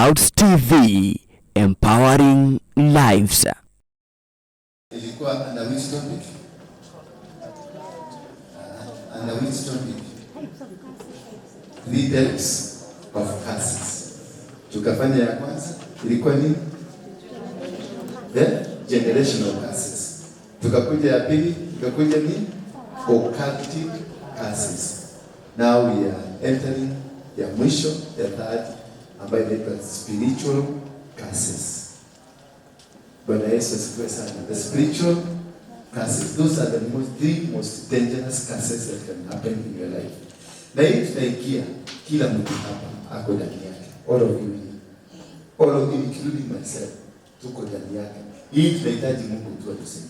Clouds TV, empowering lives. Ilikuwa under which topic? Under which topic? Three types of curses. Tukafanya ya kwanza ilikuwa nini? The generational curses. Tukakuja ya pili, tukakuja ni occultic curses. Now we are entering ya mwisho, ya third, ambayo inaitwa spiritual curses. Bwana Yesu asifiwe sana. The spiritual curses. Those are the three most dangerous curses that can happen in your life. Na hii tunaingia, kila mtu hapa ako ndani yake. All of you here. All of you including myself. Tuko ndani yake. Hii tunahitaji Mungu tu atusaidie.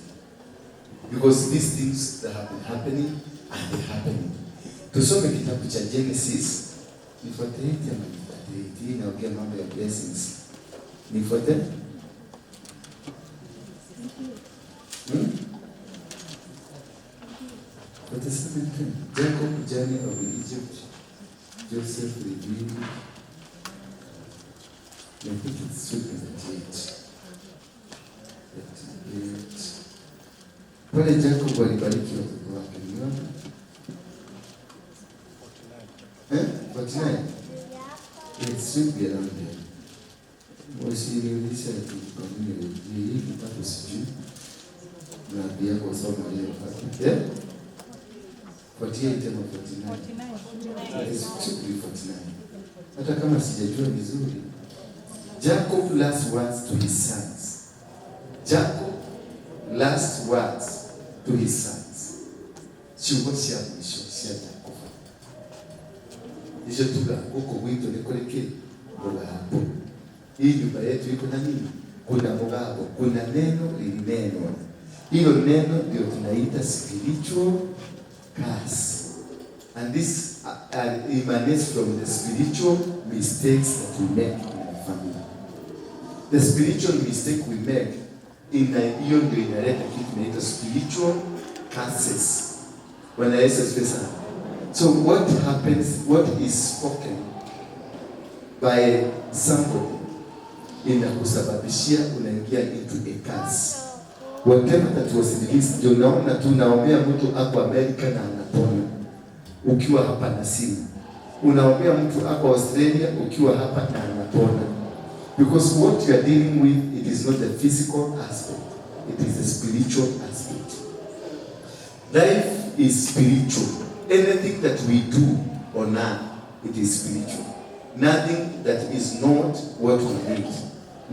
Because these things that have been happening and they happening. Tusome kitabu cha Genesis. Ni 48 ama ni 38? Hii inaongea mambo ya blessings. Ni 40? 47. Jacob journey of Egypt, Joseph revealed. I think it should be 38. 38. Pale Jacob alibariki watoto wake, ni wapi? Eh? 49. It should be around there. Usiniulize ati kwa nini hii kitabu sijui. Naambia kwa soma leo hapa. Eh? 48 ama 49? It should be 49. Hata kama sijajua vizuri. Jacob last words to his sons. Jacob last words to his sons. Ciugo cia mwisho cia Jacob. Icio tuga guku gwitũ nĩ kũrĩ kĩ? Mũgambo. Hii nyumba yetu iko na nini? Kuna mũgambo, kuna neno lilinenwa. Hilo neno ndio tunaita spiritual curse. And this emanates from the spiritual mistakes that we make in our family. The spiritual mistake we make, hiyo ndio inaleta kitu inaitwa spiritual curses. Bwana Yesu asifiwe sana. So what happens, what is spoken by somebody inakusababishia unaingia into a curse. Whatever that was released, ndio unaona tu unaombea mtu ako Amerika na anapona ukiwa hapa na simu. Unaombea mtu ako Australia ukiwa hapa na anapona. Because what you are dealing with, it is not the physical aspect, it is the spiritual aspect. Life is spiritual. Anything that we do on earth, it is spiritual. Nothing that is not what we need.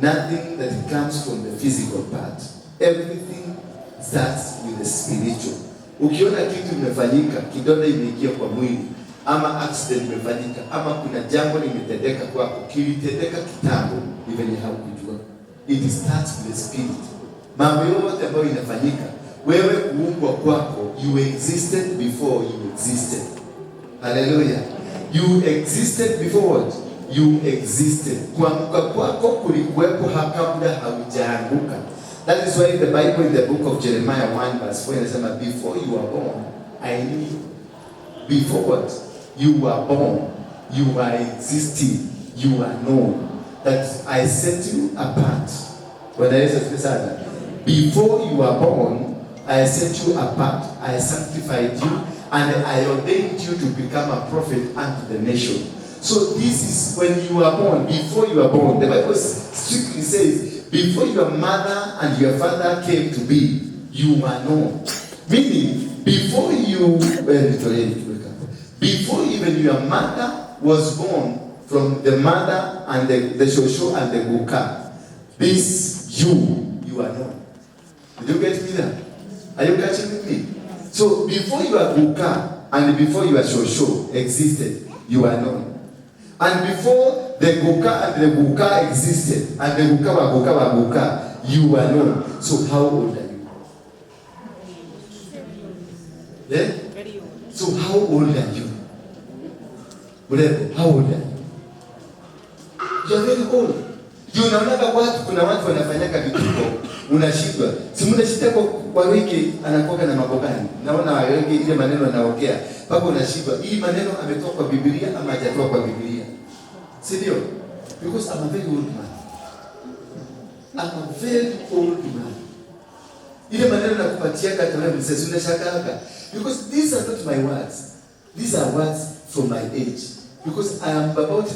Nothing that comes from the physical part. Everything starts with the spiritual. Ukiona kitu imefanyika, kidonda imeingia kwa mwili, ama accident imefanyika, ama kuna jambo limetendeka kwako, kilitendeka kitambo, ni venye haukujua. It starts with the spirit. Mambo yote ambayo inafanyika, wewe kuumbwa kwako, you existed before you existed. Hallelujah. You existed before what? You existed. Kuanguka kwako kulikuwepo kabla haujaanguka. That is why the Bible in the book of Jeremiah 1 verse 4 inasema, before you were born, I knew you. Before what? You were born, you were existing, you were known. That I set you apart. Bwana Yesu asifiwe sana. Before you were born, I set you apart, I sanctified you, and I ordained you to become a prophet unto the nation. So this is when you were born, before you were born. The Bible strictly says, before your mother and your father came to be, you were known. Meaning, before you, before even your mother was born, from the mother and the shosho and the guka, this you are known. Did you get me there? Are you catching with me? So before your guka and before your shosho existed, you are known. And before the guka and the guka existed, and the guka wa guka wa guka, you were known. So how old are you? Yeah? So how old are you? Mrembo, how old are you? You are very old. Ndio unaonaga watu, kuna watu wanafanyaka vituko, unashindwa. Si mnashinda kwa wiki anakuwa na mambo gani? Naona wengi ile maneno anaongea, mpaka unashindwa. Hii maneno ametoa kwa Biblia ama hajatoa kwa Biblia? Si ndio? Because I'm a very old man. I'm a very old man. Ile maneno nakupatia hata wewe mzee unashakaga. Because these are not my words. These are words from my age. Because I am about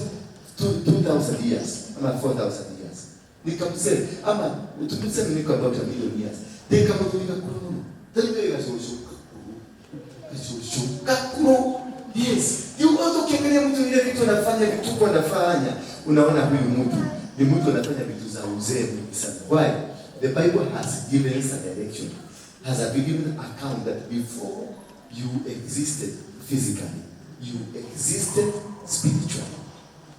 2,000 years. Ama 4,000 years. Nikamsema ama tuseme niko about a million years. Nikamwambia kuno. Tani kakuro. Yes. You also ukiangalia mtu ile vitu anafanya, vituko anafanya, unaona huyu mtu ni mtu anafanya vitu za uzee mingi sana. Why? The Bible has given us a direction. Has a given account that before you existed physically, you existed spiritually.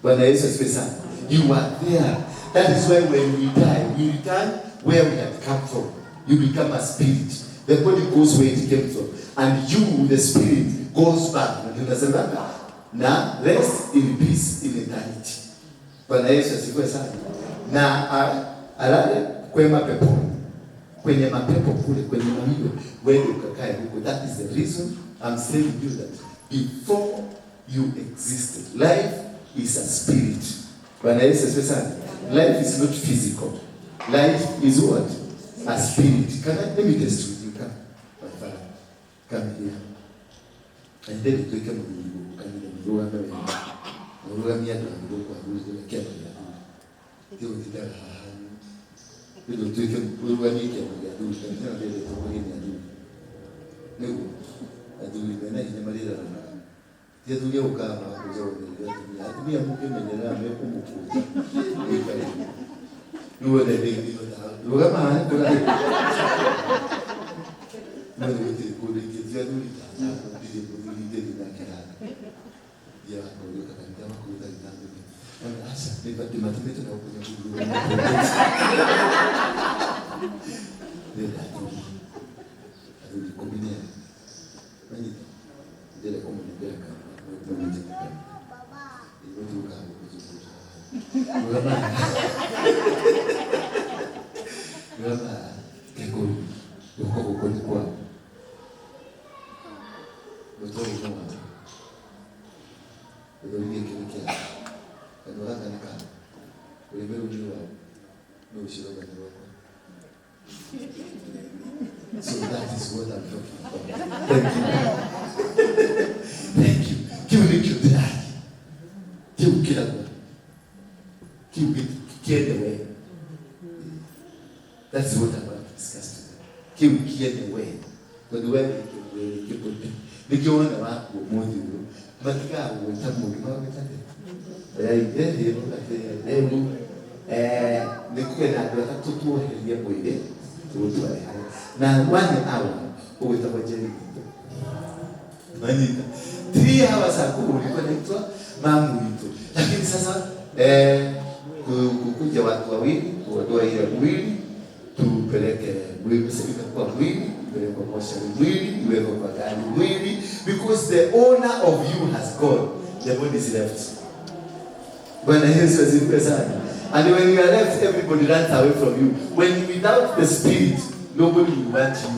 Bwana Yesu asifiwe sana. You were there. That is why when we die, we return where we had come from. You become a spirit. The body goes where it came from. And you, the spirit, goes back. Tunasemanga na rest in peace in eternity. Bwana Yesu asifiwe sana. Na alale kwema peponi. Kwenye mapepo kule, kwenye mawio, wewe ukakae huko. That is the reason I'm saying you that before you existed, life is a spirit. Bwana Yesu asifiwe sana. Life is not physical. Life is what? A spirit. Can I, let me test with you. Come, my father. Come here. And then tuweke mũthuri kanitha mũrũgame wega. Mũrũgamie andũ a gũkũ athuri kĩama gĩa athuri. Ti gũtindaga haha. Rĩu tuĩke ũrũgamie kĩama gĩa athuri kanitha ĩno ndĩrĩtwo nĩ athuri. Nĩguo athuri mena hinya marĩraranaga. Ti athuri a gũkaga magakũnja gũtheria atumia. Atumia mũngĩmenyerera mekũmũkũnja mũikare. Rĩu othe rũgama haha kũraihu. No nĩ gũtirĩ kũndũ ingĩ ti athuri ta ndirĩ mũthuri ingĩthiĩ nake haha. Thiaga kũriũka kanitha makũruta gĩtambĩ. Aca ndĩmatũmĩte na gũkũ Nyahururu. Ndĩrenda athuri. Athuri 12. Manyita. Ndĩrenda kũmũnengera kana mũnjĩke kanitha. Ĩgũtuĩka gũkũnjũkũra. Rũgama. Rũgama kekũrũ. Guoko gũkũ nĩ kwao. Mũtwe ũyũ nĩ wao. Gĩthũri gĩkĩ nĩ kĩao. Kanua gaka nĩ kao. Rũrĩmĩ rũu nĩ rwao. No ũcio ũrauga nĩ rwakwa. So that is what I'm talking about. Thank you. Thank you. Kĩu nĩkĩo ndĩraria. Kĩu kĩragwa. Kĩu kĩende we. That's what I want to discuss today. Kĩu kĩende we. Tondũ we nĩkĩo nĩkĩo wona waku ũmũthĩ ũyũ matigagũgwĩta mũndũ magwĩta atĩa? Rĩu nĩ kwĩna andũ atatũ tuoherie mwĩrĩ tũgũtware harĩa na one hour ũgwĩtagwo Jerry Gitũ. Manyita. 3 hours ago ulikuwa naitwa mamu witũ, lakini sasa kukuja watu wawili kuondoa ile mwili tupeleke mwili, sasa itakuwa mwili ipelekwe moshari, mwili iwekwe kwa gari, mwili, because the owner of you has gone, the body is left. Bwana Yesu asifiwe sana. And when you are left, everybody runs away from you. When you without the spirit, nobody will want you.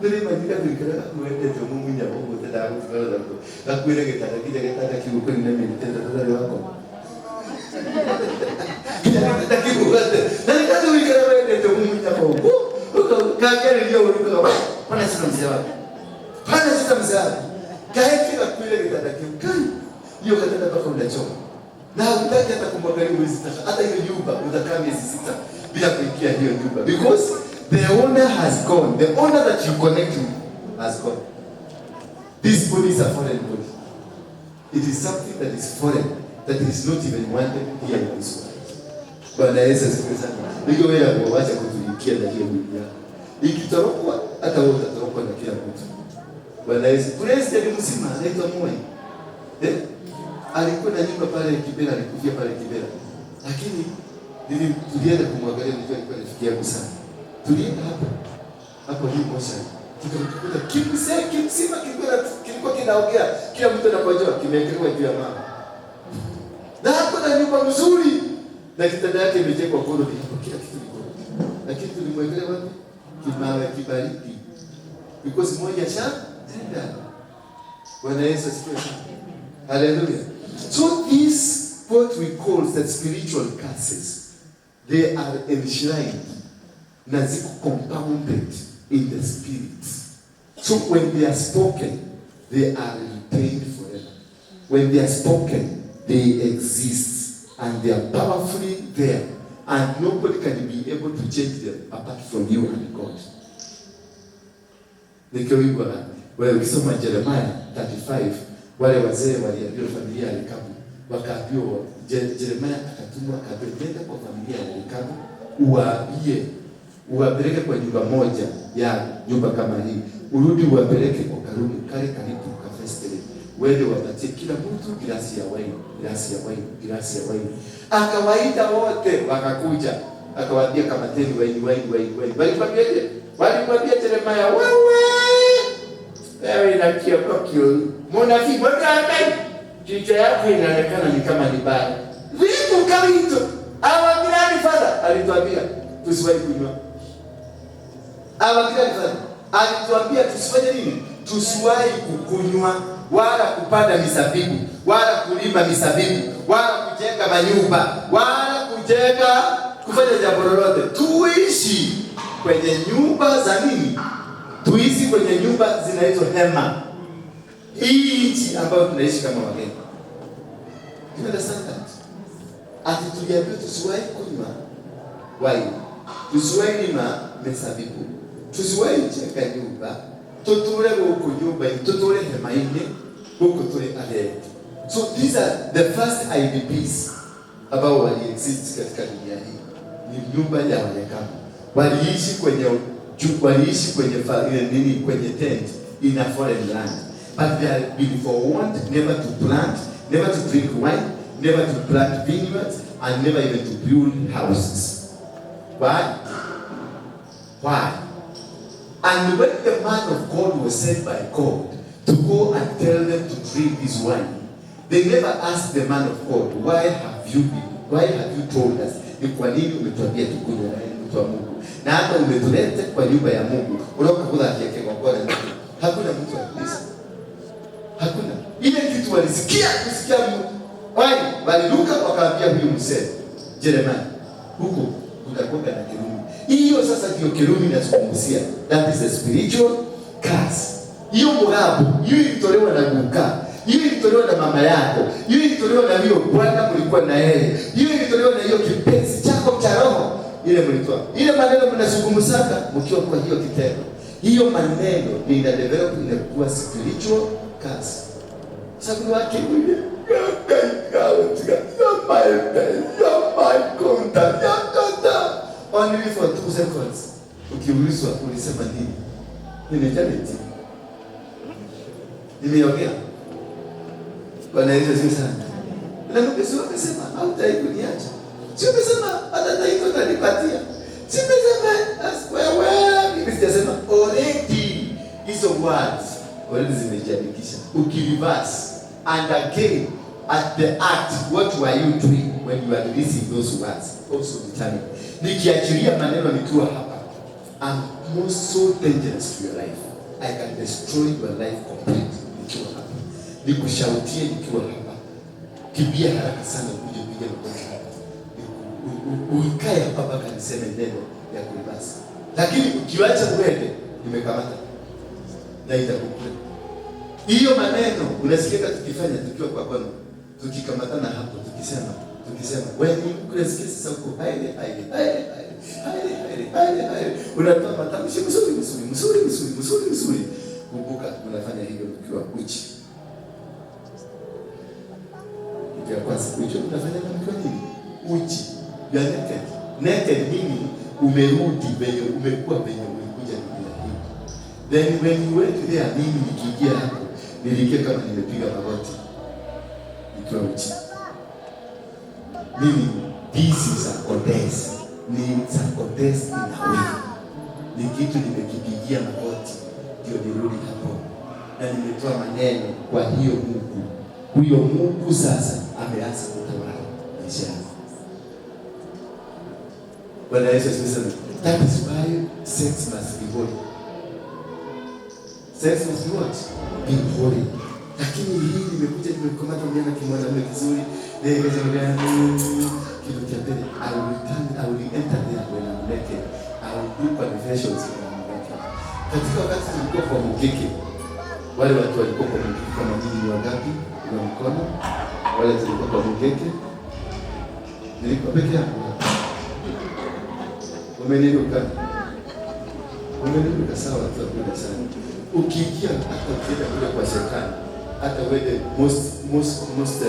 Nĩrĩmanyire gũikara gakwendete mũmunya ũguo ũtendaga gũtigana nakuo gakwĩre gĩtanda nginya gĩtanda kĩu kũrĩ na mĩrĩte ĩtatũ ũtarĩ wakoma nginya gĩtanda kĩu gate na nĩ gũikara wendete mũmunya ũguo kangĩarĩria ũru kaga pana sita mzee wako pana sita mzee wako kaeke gakwĩre gĩtanda kĩu kai hiyo katanda mpaka unachoka na hutaki hata kumwangalia, huwezi taka hata hiyo nyumba, utakaa miezi 6 bila kuingia hiyo nyumba because the owner has gone. The owner that you connect with has gone. This body is a foreign body. It is something that is foreign, that is not even wanted here in this world. Bwana Yesu asifiwe sana. Ndio wewe wacha kutulikia na hiyo mwili yako. Ikitorokwa hata wewe utatorokwa na kila mtu. Bwana Yesu. President mzima anaitwa Moi. Eh? Alikuwa na nyumba pale Kibera, alikufia pale Kibera. Lakini tulienda kumwangalia, nilikuwa alikuwa rafiki yangu sana. Tulienda hapo hapo hii moshari. Tukamkuta kimzee kimzima kilikuwa kinaongea, kila mtu anapojua kimewekwa juu ya mama. Na hapo na nyumba mzuri na kitanda yake imejengwa gold hapo, kila kitu ni gold. Lakini tulimwekelea wapi? Kimawe kibaridi. Because moja sha enda. Bwana Yesu asifiwe sana. Hallelujah. So this What we call the spiritual curses, they are enshrined na ziko compounded in the spirit. So when they are spoken, they are retained forever. When they are spoken, they exist and they are powerfully there, and nobody can be able to change them apart from you and God. Nikiwa wewe ukisoma Jeremiah 35, wale wazee waliambiwa familia ya Rekabu, wakaambiwa, Jeremiah akatumwa akaambiwa, nenda kwa familia ya Rekabu uwaambie, uwapeleke kwa nyumba moja ya nyumba kama hii, urudi uwapeleke kwa karumu kale karibu ka festival, uende wapatie kila mtu glasi ya waini, glasi ya waini, glasi ya waini. Akawaita wote wakakuja, akawaambia kamateni waini, waini, waini, waini. Walimwambiaje? Walimwambia Jeremiah, wewe wewe na kiokokio munafiki, wewe kichwa yako inaonekana ni kama ni baya. Vitu kama hizo. Our grandfather alituambia tusiwahi kunywa. Our grandfather alituambia tusifanye nini? Tusiwahi kukunywa wala kupanda mizabibu wala kulima mizabibu wala kujenga manyumba wala kujenga kufanya jambo lolote. Tuishi kwenye nyumba za nini? Tuishi kwenye nyumba zinaitwa hema. Hii nchi ambayo tunaishi kama wageni. You understand that? Ati tuliambiwa tusiwahi kunywa waini, tusiwahi lima mizabibu, tusiwahi jenga nyumba, tuture guku nyumba, tuture hema-inĩ, guku turi ageni. So these are the first IDPs ambao wali exist katika dunia hii. Ni nyumba ya Warekabu. Waliishi kwenye nini, kwenye tent in a foreign land. But they have been forewarned never to plant, never to drink wine, never to plant vineyards, and never even to build houses. Why? Why? And when the man of God was sent by God to go and tell them to drink this wine, they never asked the man of God, why have you told us? Ni kwa nini umetuambia tukunywe na wewe ni mtu wa Mungu? Na hata umetuleta kwa nyumba ya Mungu. Unaoka kuthakia kigongona. Hakuna mtu aliuliza. Hakuna. Ile kitu walisikia kusikia wai waliruka wakaambia huyu mzee Jeremiah, huko kutakuwa na kirumi. Hiyo sasa ndio kirumi nazungumzia. That is a spiritual curse. Hiyo murabu, hiyo ilitolewa na guka, hiyo ilitolewa na mama yako, hiyo ilitolewa na hiyo bwana mlikuwa na yeye, hiyo ilitolewa na hiyo kipenzi chako cha roho, ile mlitoa. Ile maneno mnazungumzaka mkiwa kwa hiyo kitendo. Hiyo maneno ndio ina develop, inakuwa spiritual curse. Sababu wake huyu only for 2 seconds. Ukiulizwa ulisema nini? Nimejaliti. Nimeongea. Bwana Yesu asifiwe sana. Na Yesu akasema hautai kuniacha. Si umesema hata taifa utanipatia. Si umesema wewe, mimi sijasema already hizo words already zimejiandikisha. Ukireverse and again at the act, what were you doing when you are releasing those words also determine. Nikiachilia maneno nikiwa hapa, I'm most so dangerous to your life. I can destroy your life completely nikiwa hapa. Nikushautie nikiwa hapa. Kimbia haraka sana ukuje upige magoti hapa. Uikae hapa mpaka niseme neno ya kureverse. Lakini ukiwacha uende, nimekamata na itakukula. Hiyo maneno unasikia tukifanya tukiwa kwa kono, tukikamatana hapo tukisema wewe unasikia sasa uko haile haile haile haile haile haile haile, unatoa matamshi mzuri mzuri mzuri mzuri mzuri mzuri. Kumbuka unafanya hivyo ukiwa uchi. Kitu ya kwanza uchi unafanya kama nini? Uchi. You are naked. Naked meaning umerudi venye umekuwa venye ulikuja dunia hii. Then when you went there, mimi nikiingia hapo niliingia kama nimepiga magoti nikiwa uchi. Mimi this is a contest. Ni a contest in a way. Ni kitu nimekipigia magoti ndio nirudi hapo, na nimetoa maneno kwa hiyo Mungu. Huyo Mungu sasa ameanza kutawala maisha yako. Bwana Yesu asifiwe sana. That is why sex must be holy. Sex must be what? Be holy. Lakini hii nimekuja nimekamata mnyama kimwanaume kizuri, Kitu cha pili, I will turn, I will enter there when I'm naked. I will do confessions when I'm naked. Katika wakati tulikuwa kwa Mugiki, wale watu walikuwa kwa Mugiki kama nyinyi ni wangapi? Kwa mkono. Wale tulikuwa kwa Mugiki. Nilikuwa peke yangu. Umeniruka. Umeniruka sawa tu hakuna sana. Ukiingia hata ukienda kule kwa shetani, hata where most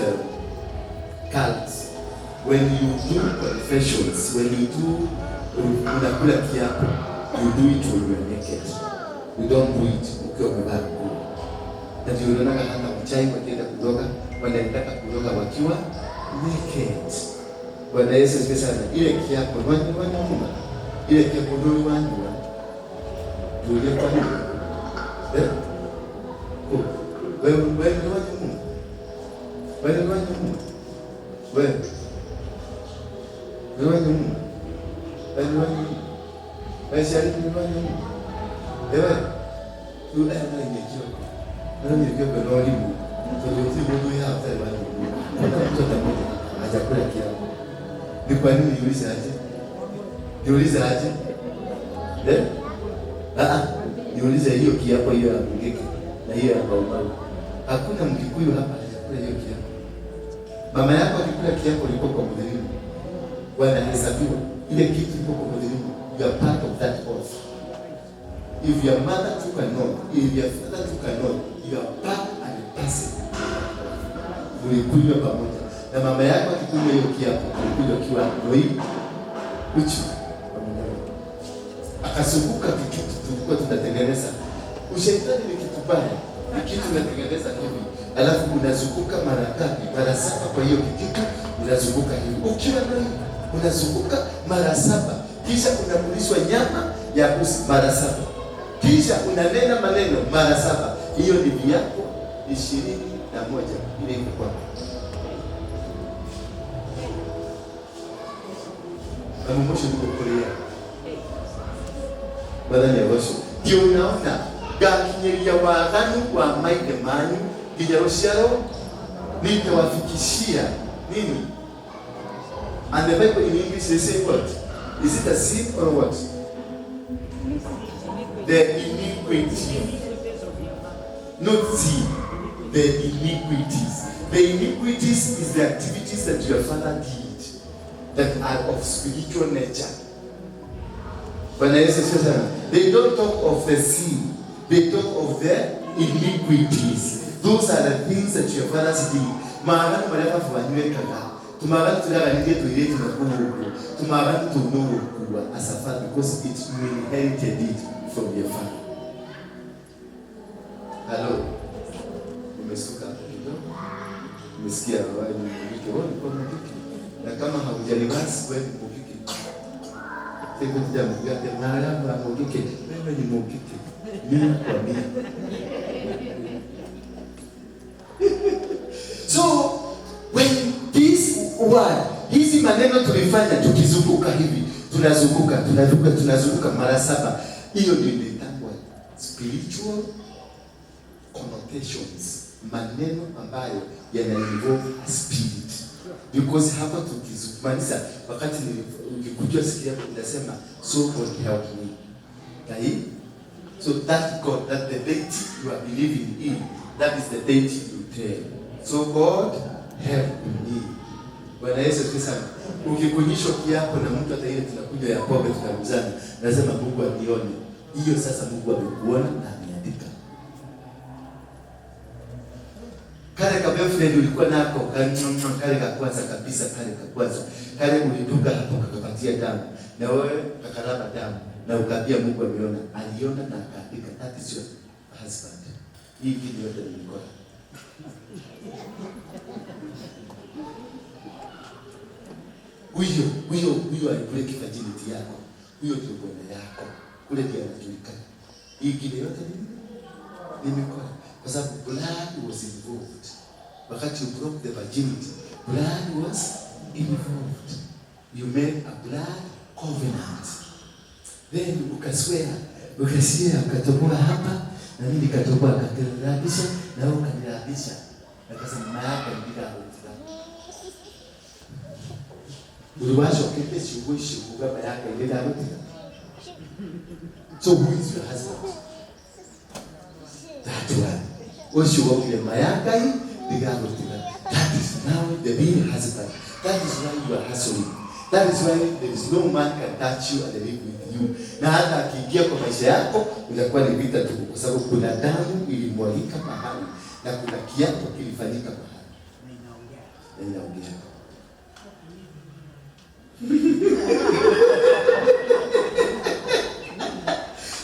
cults, when you do confessions, when you do unakula kiapo, you do it when you are naked. You don't do it ukiwa umevaa nguo. Na ndio unaona hata mchai wakienda kuroga, wanaendaka kuroga wakiwa naked. Bwana Yesu asifiwe sana. Ile kiapo wanyuma. Ile kiapo ndio wanyuma. Ndio kwa nini? Eh? Wewe wewe ni wanyuma. Wewe ni wanyuma. Wewe. Wewe wanyuma. Wewe ni wanyuma. Wewe si ni wanyuma. Wewe. Tu ena ingekioko. Ena ingekioko no limu. Ndio mundu ya hata wanyuma. Kuna mtu mmoja hajakula kiapo. Ni kwa nini niulize aje? Niulize aje? Eh? Ah, niulize hiyo kiapo hiyo ya Mungiki na hiyo ya Baumau. Hakuna Mkikuyu hapa hajakula hiyo kiapo. Mama yako akikula kiapo ilikuwa kwa mudhilimu. Wanahesabiwa ile kitu ilikuwa kwa mudhilimu. You are part of that oath. If your mother took an oath, if your father took an oath, you are part and parcel. Mlikunywa pamoja. Na mama yako akikunywa hiyo kiapo, alikunywa akiwa noi uchi. Akazunguka kitu tulikuwa tunatengeneza. Ushetani ni kitu baya, ni kitu unatengeneza hivi, alafu unazunguka mara ngapi? Mara saba. Kwa hiyo kitu unazunguka hivi, ukiwa noi unazunguka mara saba, kisha unakulishwa nyama ya mbuzi mara saba, kisha unanena maneno mara saba. Hiyo ni viapo 21 ile iko kwako. Amumosho niko Korea. Badani ya washo. Ndio unaona gakinyeria waganu wa maithe manyu nginya rũciaro nitawafikishia nini? And the Bible in English they say what? Is it a sin or what? The iniquity. Not sin. The iniquities. The iniquities is the activities that your father did that are of spiritual nature. Bwana Yesu asifiwe sana. They don't talk of the sin. They talk of the iniquities. Those are the things that your fathers did. Maagano maria baba wanyu ekaga. Tumagano tulaganirie tuiretu na kuhugu. Tumagano tunokuwa as a father because it you inherited it from your father. Hello. Nimesuka hapo kidogo. Nimesikia wewe ni mke, wewe ni mke. Na kama haujalibasi wewe ni mke. Siku tija mke mara mara mke, wewe ni mke. Mia kwa mia. So when this word, hizi maneno tulifanya tukizunguka hivi, tunazunguka, tunazunguka, tunazunguka mara saba. Hiyo ndio inaitwa spiritual connotations, maneno ambayo yana involve a spirit. Because hapa tukizungumza wakati nilikuja sikia nasema so God help me. Okay? So that God, that the deity you are believing in, that is the deity you tell. So God help me. Bwana Yesu asifiwe sana. Ukikunyishwa kiapo na mtu hata ile tunakuja ya pombe tunakuzana, nasema Mungu anione. Hiyo sasa Mungu amekuona na ameandika. Kale ka boyfriend ulikuwa nako, kale ka kwanza kabisa, kale ka kwanza. Kale uliduka hapo kakapatia damu. Na wewe kakaraba damu. Na ukaambia Mungu ameona, aliona na akaandika, that is your husband. Hii kitu yote ni mkono. Huyo alibreak virginity yako. Huyo ndio bwana yako. Kule ndiye anajulikana. Hii kitu yote ni mikono. Kwa sababu blood was involved. Wakati you broke the virginity, blood was involved. You made a blood covenant. Then ukaswear, ukaswear, ukatoboa hapa na mimi nikatoboa, akatirabisha na wewe ukanirabisha. Akasema mama yako alipiga hapo. Uliwacokete ciugo icio kuga ma ya Ngai ndagũtiga. So who is your husband? That one. Ũcio waugire ma ya Ngai ndigagũtiga. That is now the real husband. That is why you are hustling. That is why there is no man can touch you and live with you. Na hata akiingia kwa maisha yako utakuwa ni vita tu, kwa sababu kuna damu ilimwagika mahali na kuna kiapo kilifanyika mahali na inaongea.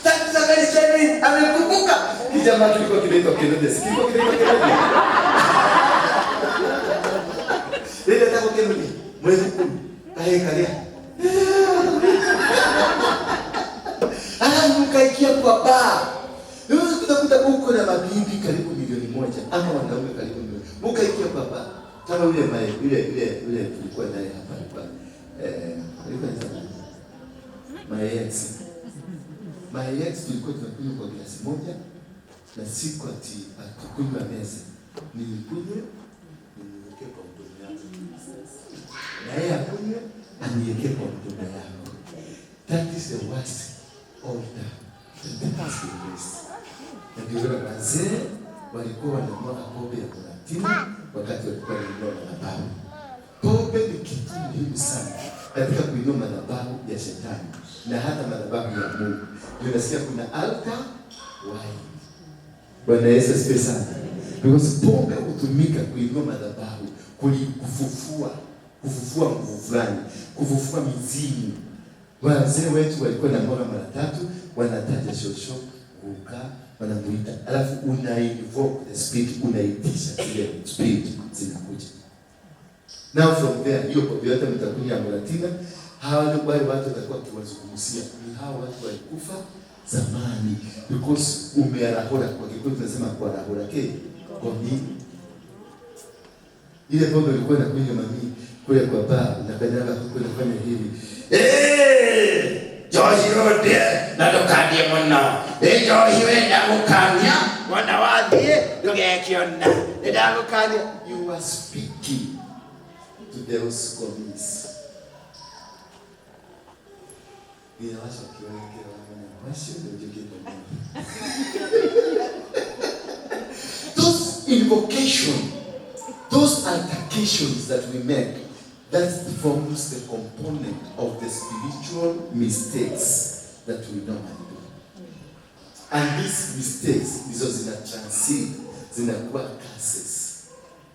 That is a very genuine. Amekumbuka. Kijamaa kilikuwa kinaitwa Kenodia. Kilikuwa kinaitwa Kenodia. Ile tako Kenodia. Mwezi kumi. Kae kalia. Alafu mkaikia kwa baa. Unaweza kutakuta uko na mabibi karibu 1,000,000 ama wanaume karibu milioni. Mkaikia kwa baa. Kama yule mae, yule tulikuwa naye hapa alikuwa alikuwa ni my ex. My ex tulikuwa tunakunywa kwa glasi moja na siku ati atukunywa meza. Nilikunywe niliweke kwa mdomo yangu. Na yeye akunywe aniweke kwa mdomo yangu. That is the worst altar that has been raised. Na ndio wazee walikuwa wanamwaga pombe ya Muratina wakati walikuwa wanainua madhabahu. Pombe ni kitu muhimu sana katika kuinua madhabahu ya shetani na hata madhabahu ya Mungu. Ndio nasikia kuna altar wine. Bwana Yesu asifiwe sana. Because pombe hutumika kuinua madhabahu, kufufua nguvu fulani, kufufua mizimu. Wazee wetu walikuwa na mwaga mara tatu, wanataja shosho, kuka, wanamuita. Alafu una invoke the spirit, unaitisha zile spirit zinakuja. Now from there, hiyo pombe yote mtakunywa Muratina, hawa wale watu watakuwa wakiwazungumzia. Ni hawa watu walikufa zamani because umearahora, kwa Kikuyu tunasema kuarahora ke kwa nini? Ile pombe ilikuwa inakunywa mami kule kwa baa, unakanyaga huko unafanya hivi. Joshi rudie na ndukandie muno. Joshi wenda gukania, wona wathie ndugekiona. Ndagukania. You are speaking to those committees. Ninawasha kiweke wana washo ndio kitu. Those invocation, those altercations that we make, that forms the component of the spiritual mistakes that we normally do. And these mistakes, hizo zina transcend, zinakuwa curses.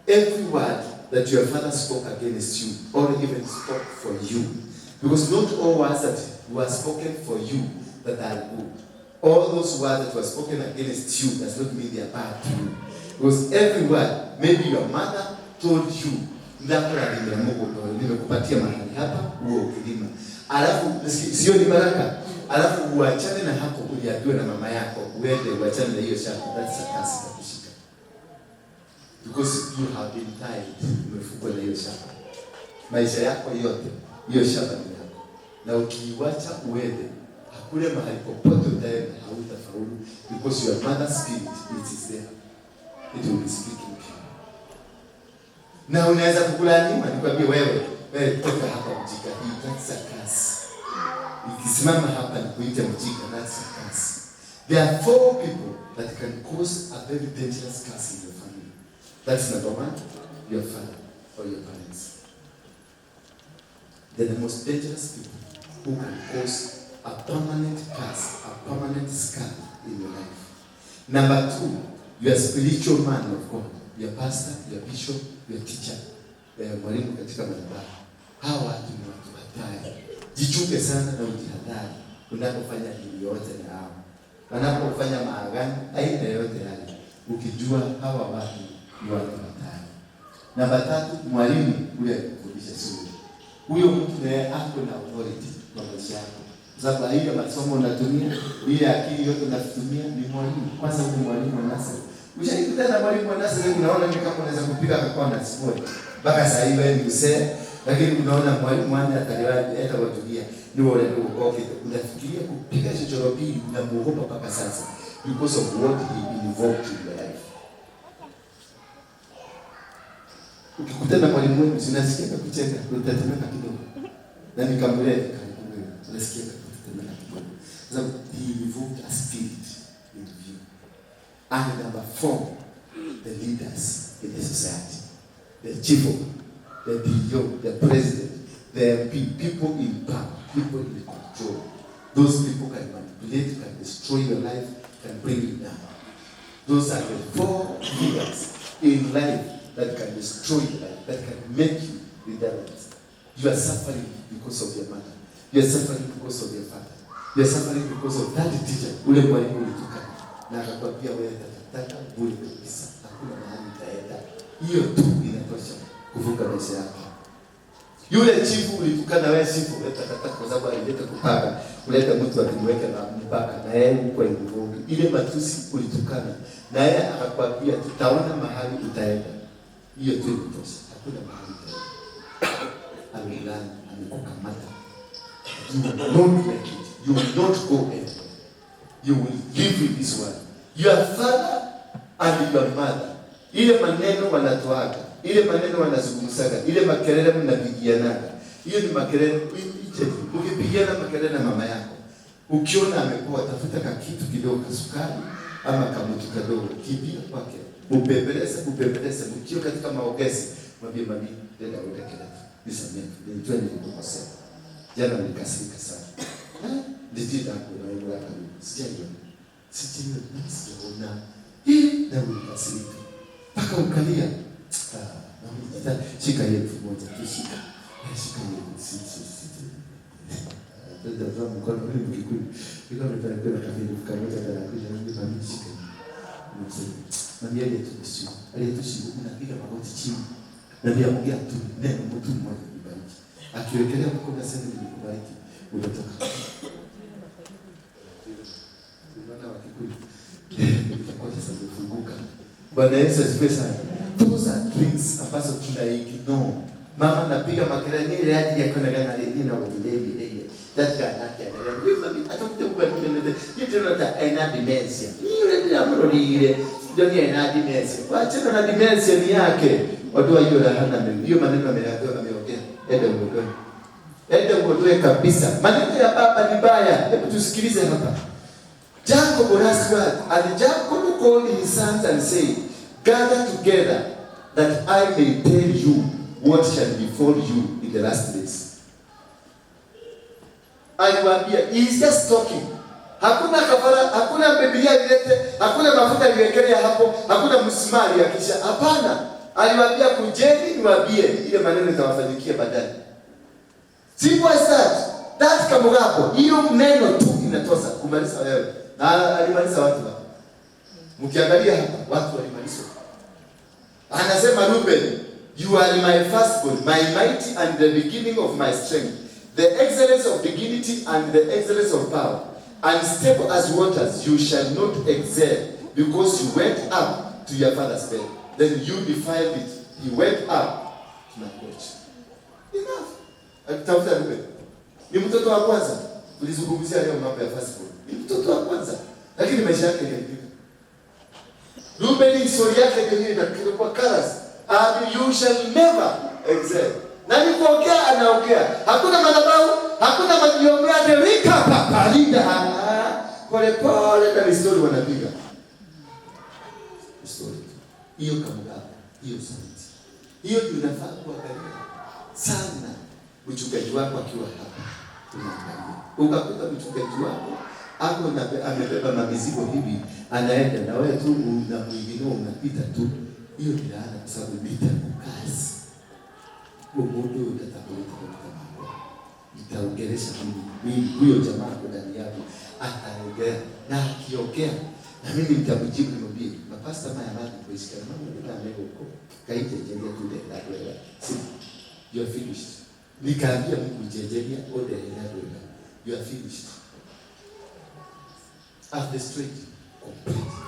Every word that your father spoke against you, or even spoke for you, because not all words that were spoken for you that are good. All those words that were spoken against you does not mean they are bad to you. Because every word, maybe your mother told you, ndakulalimira Mungu, nimekupatia mahali hapa uwe ukilima. Alafu sio ni baraka. Alafu uachane na hapo uliambiwa na mama yako, uende uachane na hiyo shamba. That's a curse itakushika. Because you have been tied, umefungwa na hiyo shamba. Maisha yako yote, hiyo shamba ni yako. Na ukiiacha uende, hakuna mahali popote utaenda hautafaulu, because your mother's spirit, it is there. It will be speaking to you. Na unaweza kukulaaniwa, nikwambie wewe, wewe toka hapa mjika hii, that's a curse. Ikisimama hapa nikuite mjika, that's a curse. There are 4 people that can cause a very dangerous curse in your family. That's number 1, your father or your parents. They're the most dangerous people who can cause a permanent curse, a permanent scar in your life. Number 2, your spiritual man of God, your pastor, your bishop, your teacher, mwalimu katika madhabahu. Hawa watu ni watu hatari. Jichunge sana na ujihadhari unapofanya hili yote na hao. Wanapofanya maagano aina yote yale, ukijua hawa watu ni watu hatari. Namba 3, mwalimu ule alikufundisha shule. Huyo mtu naye ako na authority kwa maisha yako. Sababu ile masomo unatumia, ile akili yote unatumia ni mwalimu. Kwanza huyo mwalimu wa nursery. Ushaikutana na mwalimu wa nursery, unaona ni kama unaweza kupiga kwa na sport. Mpaka sasa hivi wewe ni mzee, lakini unaona mwalimu wangu ataliwaje hata wajulia. Ni wale ndio okay. Unafikiria kupiga chochoro pili unamuogopa mpaka sasa because of what he invoked in your life. Ukikutana na mwalimu wenu, sinasikia kucheka, utatetemeka kidogo. Na nikamwambia karibu wewe, unasikia kutetemeka kidogo. Sababu he invoked a spirit in you. And number 4, the leaders in the society. The chief, the DO, the president, the MP, people in power, people in control. Those people can manipulate, can destroy your life, can bring you down. Those are the 4 figures in life that can destroy your life, that can make you redundant. You are suffering because of your mother. You are suffering because of your father. You are suffering because of that teacher. Ule mwalimu ulitoka na akakwambia wewe takataka bure kabisa, hakuna mahali utaenda. Hiyo tu inatosha kuvuka maisha yako. Yule chifu ulitukana wewe chifu, wewe takataka, kwa sababu alileta kupaka, kuleta mtu akimweka na mpaka na yeye huko involved. Ile matusi ulitukana na yeye akakwambia tutaona mahali utaenda. Hiyo tu inatosha, hakuna mahali utaenda. Amelani, amekukamata. You will not make it. You will not go anywhere. You will live in this world. Your father and your mother. Ile maneno wanatoaga, ile maneno wanazungumzaga, ile makelele mnapigianaga. Hiyo ni makelele. Ukipigiana makelele na mama yako, ukiona amepoa, tafuta kakitu kidogo, kasukari ama kamutu kadogo, kimbia kwake, upembeleze, upembeleze. Mkiwa katika maongezi, mwambie mami, nenda uende kelele, nisamehe, nilijua nilikukosea jana, nilikasirika sana. Ndijida na wewe hapa, sijaiona, sijaiona, sijaona hii, na ulikasirika mpaka ukalia. Shika hiyo 1000 tu, shika, shika hiyo, si. Ndio mkono ule Mkikuyu. Nilikuwa nimepeleka kwa kafiri 1000 kana kuja mimi mami shika. Mami aliyetushika, aliyetushika unapiga magoti chini. Na pia ongea tu neno mtu mmoja kubariki. Akiwekelea mkono aseme nimekubariki, utatoka. Unaona Wakikuyu. Itakuwa sasa kufunguka. Bwana Yesu asifiwe sana. Those are things ambazo tuna ignore. Mama napiga makelele ni ile hadi ya kuna gana ile na ile ile. That guy not that. You mami atakuta kwa nini? You do not ena dementia. Yule ndio amrodi ile. Ndio ni ena dementia. Wacha na dementia ni yake. Ondoa hiyo lahana mimi. Hiyo maneno ameongea. Enda uondoe. Enda uondoe kabisa. Maneno ya baba ni baya. Hebu tusikilize hapa. Jacob last word, and Jacob called his sons and said, gather together that I may tell you what shall befall you in the last days. Aliwaambia, he is just talking. Hakuna kafara, hakuna Biblia ilete, hakuna mafuta iliwekelea hapo, hakuna msumari akisha. Hapana. Aliwaambia kujeni niwaambie ile maneno itawafanyikia baadaye. Simple as that. That kamugapo, hiyo neno tu inatosha kumaliza wewe. Na alimaliza watu hapa. Mkiangalia hapa watu walimalizwa. Anasema Reuben, you are my firstborn, my might and the beginning of my strength, the excellence of dignity and the excellence of power. And stable as waters you shall not excel, because you went up to your father's bed. Then you defiled it. He went up to my coach. Enough. Akitafuta Reuben. Ni mtoto wa kwanza. Tulizungumzia leo mambo ya firstborn. Ni mtoto wa kwanza. Lakini maisha yake yaliharibika. Reuben historia yake ndio inakuwa karas. And you shall never excel. Na ni kuongea anaongea. Hakuna madhabahu, hakuna majiombea rika papalinda. Pole pole na story wanapiga. Story. Hiyo kamugaba, hiyo sauti. Hiyo tunafaa kuangalia sana. Mchungaji wako akiwa hapa, tunaangalia. Ukakuta mchungaji wako ako na amebeba mamizigo hivi, anaenda na wewe tu unamuignore, unapita tu. Hiyo ni laana, kwa sababu nitakukazi. Huo moto utakuleta katika mambo. Nitaongelesha mimi huyo jamaa kwa ndani yako ataongea, na akiongea na mimi nitamjibu, nimwambie mapasta maya maji kuishi kama mimi na leo huko kaite jeria tu de la kwela. Si you are finished. Nikaambia Mungu jejeria ode la kwela. You are finished. I've destroyed you completely.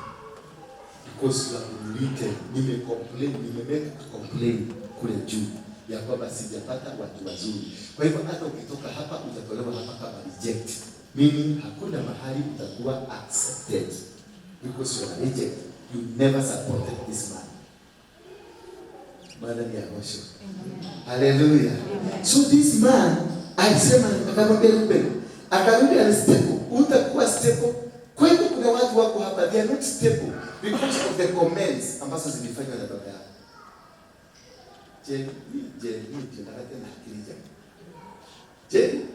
Because you have been wicked. Nime complain, nime make a complaint kule juu ya kwamba sijapata watu wazuri. Kwa hivyo hata ukitoka hapa utatolewa hapa kama reject. Meaning hakuna mahali utakuwa accepted. Because you are reject. You never supported this man. Maana ni agosho. Hallelujah. So this man alisema, akamwambia Ruben, akarudi unstable, utakuwa stable. Kwa hivyo kuna watu wako hapa, they are not stable because of the comments ambazo zilifanywa na baba yao. Je, je, je, nataka tena akili. Je,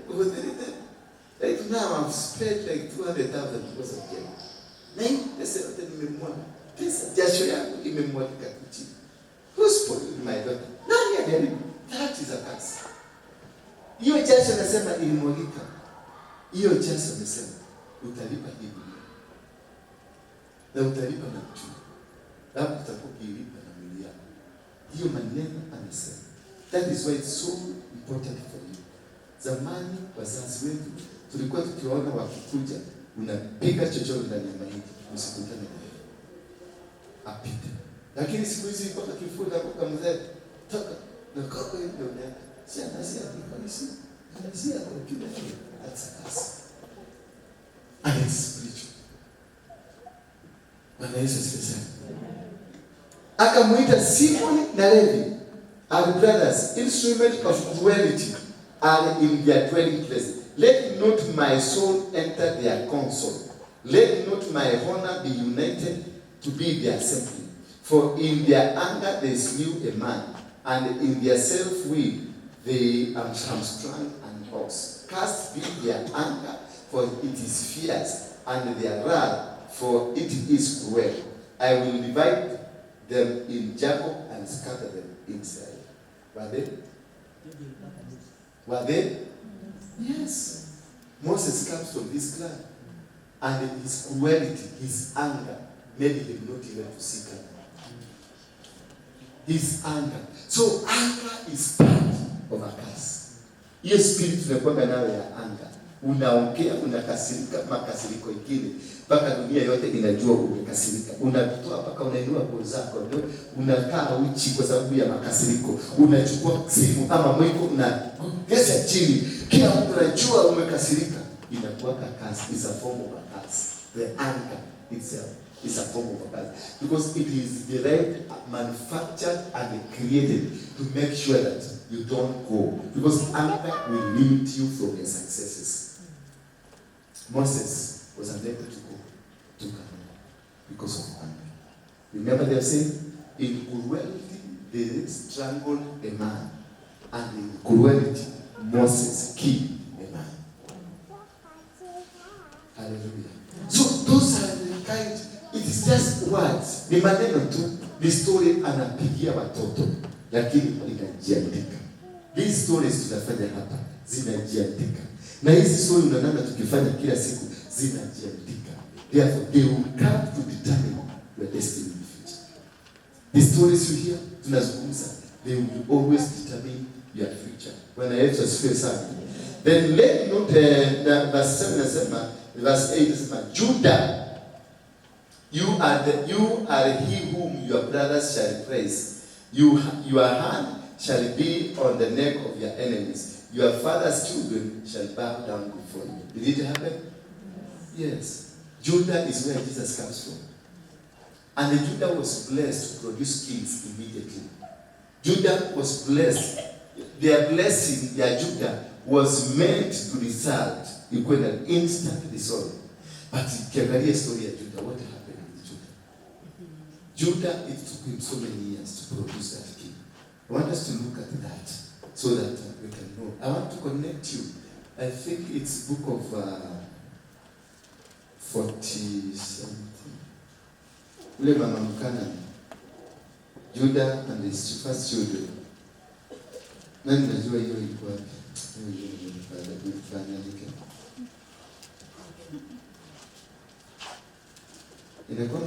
right now I've spent like 200,000 because of Jen. Na hii pesa yote nimemwaga. Pesa jasho yangu imemwagika tu chini. Who spoiled my daughter? Nani aliharibu? That is a curse. Hiyo jasho nasema ilimwagika. Hiyo jasho nasema utalipa hii dunia. Na utalipa na uchungu. Labda utakuwa ukilipa na mwili yako. Hiyo maneno amesema. That is why it's so important for you. Zamani wazazi wetu tulikuwa tukiwaona wakikuja, unapiga chochoro ndani ya mahindi, usikutane naye. Apite. Lakini siku hizi mpaka kifua na kuka mzee, toka na koko hiyo ndio unaenda. Si anasia kwa nisi. Anasia kwa kile kile. That's a curse. And it's spiritual. Bwana Yesu asifiwe sana. Akamuita Simon na Levi, are brothers, instrument of cruelty are in their dwelling place. Let not my soul enter their council. Let not my honor be united to be their assembly. For in their anger they slew a man, and in their self-will they hamstrung an ox. Cast be their anger, for it is fierce, and their wrath, for it is cruel. I will divide them in Jacob and scatter them in Israel. Were they? Were they? Yes. Moses comes from this clan, and his cruelty, his anger, made him not even to see Canaan. His anger. So anger is part of a curse. Hiyo spirit tunakuwa nayo ya anger. Unaongea, unakasirika, makasiriko ingine mpaka dunia yote inajua umekasirika. Unatoa mpaka unainua nguo zako, ndio unakaa uchi kwa sababu ya makasiriko. Unachukua simu ama mwiko unagesa chini, kila mtu anajua umekasirika. Inakuwa curse, is a form of a curse. The anger itself is a form of a curse because it is derived, manufactured and created to make sure that you don't go, because anger will limit you from your successes. Moses was unable to go to Canaan because of anger. Remember they are saying, in cruelty they strangled a man, and in cruelty Moses killed a man. Hallelujah. So those are the kind, it is just words. Ni maneno tu, ni story anapigia watoto, lakini inajiandika. These stories tunafanya hapa zinajiandika. Na hizi story unaona tukifanya kila siku zinajiandika. Therefore they will come to determine your destiny in the future. The stories you hear tunazungumza, they will always determine your future. Bwana Yesu asifiwe sana. Then let not verse 7 nasema, verse 8 nasema, Judah, you are he whom your brothers shall praise. Your hand shall be on the neck of your enemies. Your father's children shall bow down before you. Did it happen? Yes. Judah is where Jesus comes from. And Judah was blessed to produce kings immediately. Judah was blessed. Their blessing, their Judah, was meant to result in an instant result. But ukiangalia story ya Judah, what happened with Judah? Judah, it took him so many years to produce that king. I want us to look at that so that we can know. I want to connect you. I think it's book of 40 something. Ule mama Mkanani, Judah and his first children. Nani najua hiyo ilikuwa wapi? Hiyo ndio. Inakuwa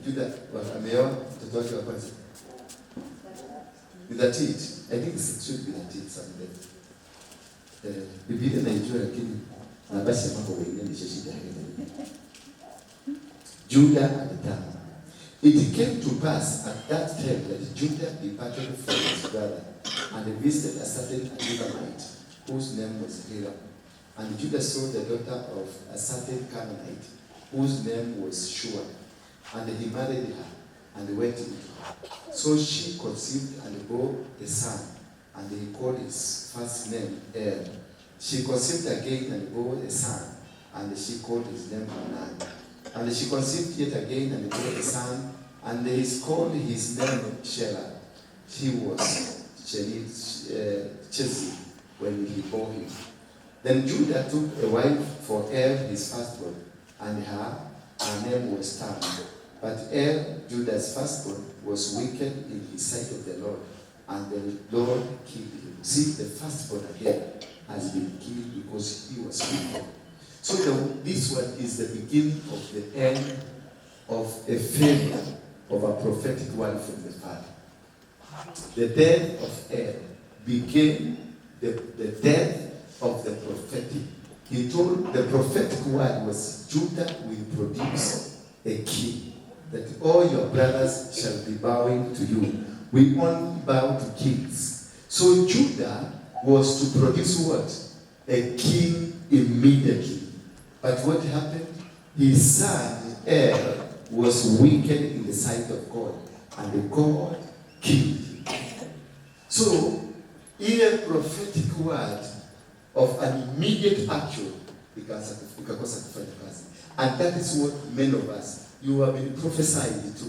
Judah ameoa mtoto wake wa kwanza. With that it, I think it should be that it someday. Biblia naijua lakini nabasi mambo wengine ni shida hiyo. Judah and Tamar. It came to pass at that time that Judah departed from his brother and visited a certain Adullamite whose name was Hirah. And Judah saw the daughter of a certain Canaanite whose name was Shua. And he married her and went into her. So she conceived and bore a son, and he called his first name Er. She conceived again and bore a son, and she called his name Onan. And she conceived yet again and bore a son, and he called his name Shelah. He was Chezib when he bore him. Then Judah took a wife for Er, his firstborn, and her name was Tamar. But Er, Judah's firstborn, was wicked in his sight of the Lord, and the Lord killed him. See, the firstborn again has been killed because he was wicked. So this one is the beginning of the end of a failure of a prophetic word from the father. The death of Er became the death of the prophetic. He told the prophetic word was, Judah will produce a king, that all your brothers shall be bowing to you. We only bow to kings. So Judah was to produce what? A king immediately. But what happened? His son, Er, was wicked in the sight of God, and God killed him. So, ile prophetic word of an immediate action ikakosa kufanya kazi. And that is what many of us, you have been prophesied to.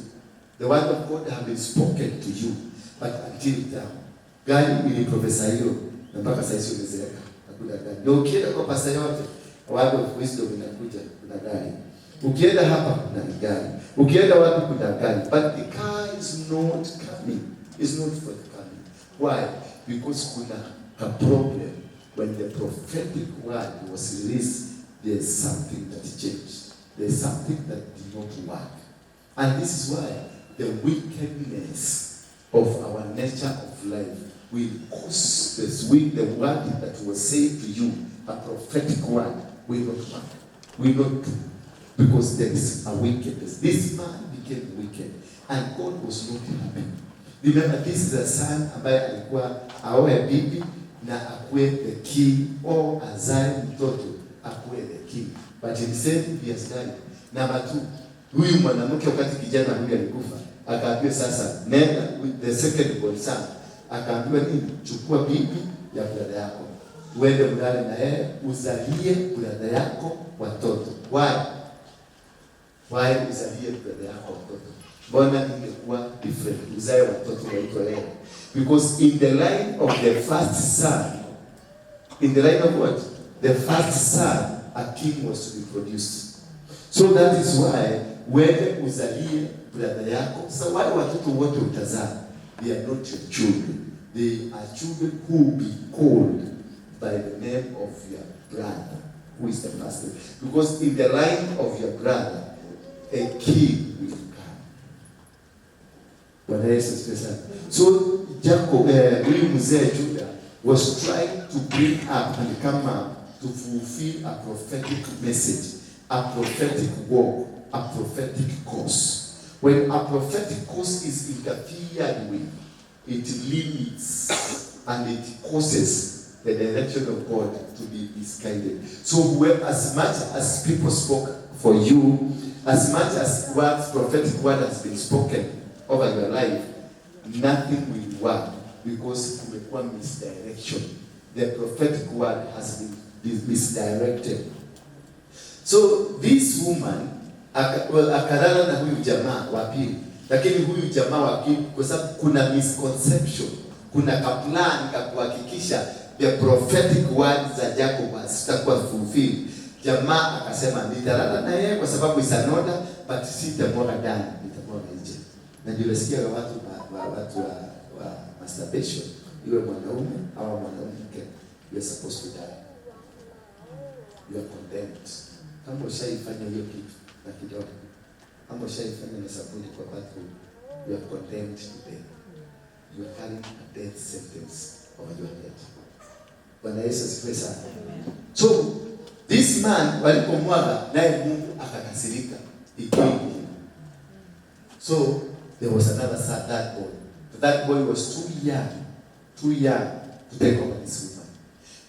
The word of God have been spoken to you, but until now, gari iliprophesaiwa na mpaka sasa umezeeka, hakuna gari. Na ukienda kwa pastor yote, word of wisdom inakuja, kuna gari. Ukienda hapa kuna gari. Ukienda wapi kuna gari. But the car is not coming. It's not forthcoming. Why? Because kuna a problem. When the prophetic word was released, there's something that changed. There's something that did not work. And this is why the wickedness of our nature of life will cause this week, the word that was said to you, a prophetic word, will not work. Will not do. Because there is a wickedness. This man became wicked. And God was not happy. Remember, this is a son ambaye alikuwa aoe bibi na akuwe the king, or azae mtoto akuwe the king. But instead he has died. Number two, huyu mwanamke wakati kijana huyu alikufa, akaambiwa sasa nenda with the second born son. Akaambiwa nini? Chukua bibi ya brother yako, uende mlale na yeye, uzalie brother yako watoto. Why? Why uzalie brother yako watoto? Mbona ingekuwa different? Uzae watoto waitwa yeye. Because in the line of the first son, in the line of what? The first son, a king was to be produced. So that is why wewe uzalie brother yako. So wale watoto wote utazaa, they are not your children. They are children who will be called by the name of your brother, who is the first. Because in the line of your brother, a king will come. Bwana Yesu asifiwe sana. So Jacob, huyu mzee Judah was trying to bring up and come up to fulfill a prophetic message, a prophetic work, a prophetic cause. When a prophetic cause is interfered with, it limits and it causes the direction of God to be misguided. So as much as people spoke for you, as much as words, prophetic word has been spoken over your life, nothing will work because kumekuwa misdirection. The prophetic word has been misdirected. So this woman akalala na huyu jamaa wa pili, lakini huyu jamaa wa pili, kwa sababu kuna misconception, kuna kaplan ka kuhakikisha the prophetic words za Jacob hazitakuwa fulfilled. Jamaa akasema nitalala na yeye kwa sababu is an order, but sitamwaga ndani, nitamwaga nje. Na ndio nasikia watu wa masturbation, iwe mwanaume au mwanamke, you are supposed to die. You are condemned. Kama ushaifanya hiyo kitu na kidogo, kama ushaifanya na sabuni kwa bathroom, you are condemned to death. You are carrying a death sentence over your head. Bwana Yesu asifiwe sana. So this man walipomwaga, naye Mungu akakasirika, he killed him. So there was another son, that boy. But that boy was too young to take over this woman.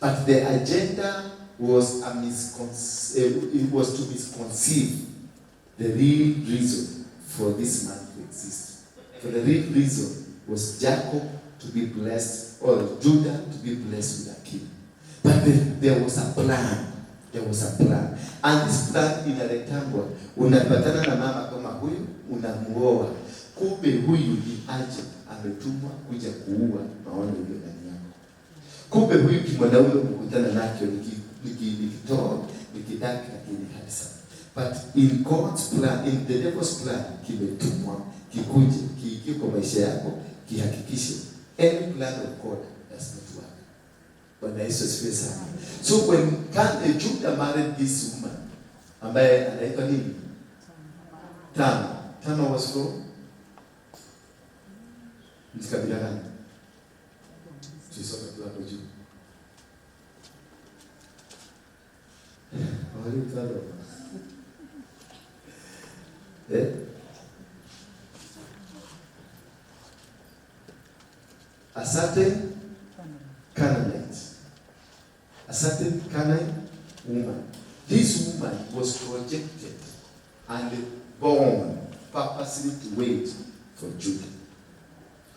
But the agenda was it was to misconceive the real reason for this man to exist. For the real reason was Jacob to be blessed, or Judah to be blessed with a king. But there was a plan. There was a plan. And this plan inaletangwa. Unapatana na mama kama huyu, unamuoa. Kumbe huyu ni agent, ametumwa kuja kuua maono iliyo ndani yako. Kumbe huyu kimwanaume ukikutana nacho ni kitall, ni kidark, lakini handsome. But in God's plan, in the devil's plan, kimetumwa kikuje, kiingie kwa maisha yako, kihakikishe any plan of God does not work. Bwana Yesu asifiwe sana. So when Judah married this woman ambaye anaitwa nini? Tamar. Tamar was from ni kabila gani? Tusome tu hapo juu. Wali mtalo. Eh? A certain Canaanite. A certain Canaanite woman. This woman was projected and born purposely to wait for Judah,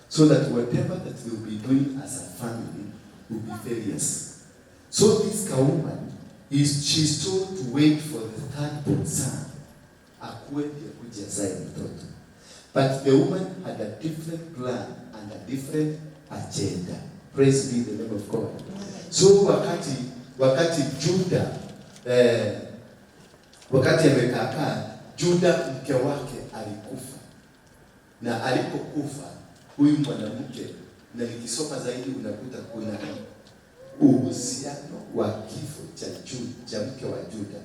so that whatever that we'll be doing as a family will be failures. So this woman, she's told to wait for the third born son, akuwe ndiye kuja azae mtoto. But the woman had a different plan and a different agenda. Praise be the name of God. So wakati Judah wakati amekaakaa, Judah mke wake alikufa. Na alipokufa huyu mwanamke, na nikisoma zaidi unakuta kuna uhusiano wa kifo cha mke wa Judah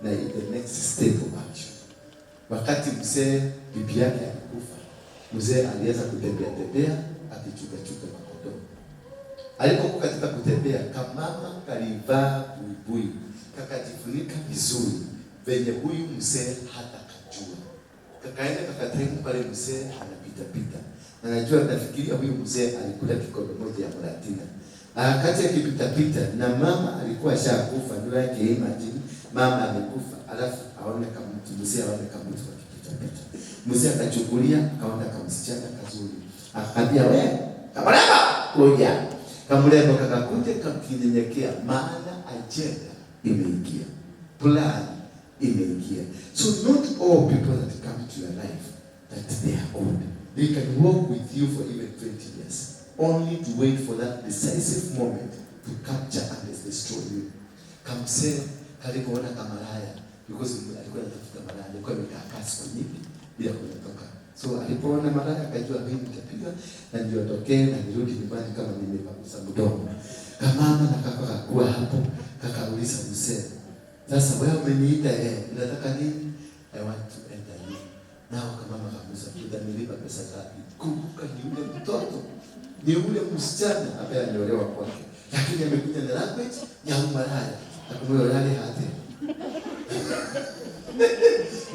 na the next step of action. Wakati mzee bibi yake alikufa, mzee alianza kutembea tembea akichuka chuka makondoo. Alipokuwa katika kutembea, kamama kalivaa buibui, kakajifunika vizuri venye huyu mzee hata kajua. Kakaenda kakatenga pale mzee anapita pita. Na najua nafikiria huyu mzee alikula kikombe moja ya muratina. Wakati akipita pita na mama alikuwa ashakufa, ndio yake imagine mama amekufa, alafu aone kama mtu mzee aone kama mtu akipita pita. Mzee akachukulia akaona kama msichana kazuri. Akaambia wewe, kamrembo kuja. Kamrembo kakakuja kakinyenyekea, maana agenda imeingia. Plan imeingia. So not all people that come to your life that they are good. They can walk with you for even 20 years, only to wait for that decisive moment to capture and destroy you. Kamsee kalikuona kamalaya, because alikuwa anatafuta malaya, alikuwa amekaa siku nyingi bila kutoka. So alipoona malaya akajua mimi nitapiga na niondokee na nirudi nyumbani kama nimepangusa mdomo. Kamama na kaka kakuwa hapo, kakauliza mzee, sasa wewe umeniita unataka nini? I want to enter you. Nao kamama kamuuliza, utanilipa pesa ngapi? Kumbuka ni yule mtoto, ni yule msichana ambaye aliolewa kwake, lakini amekuja na language ya umalaya. Akamwambia yale hate.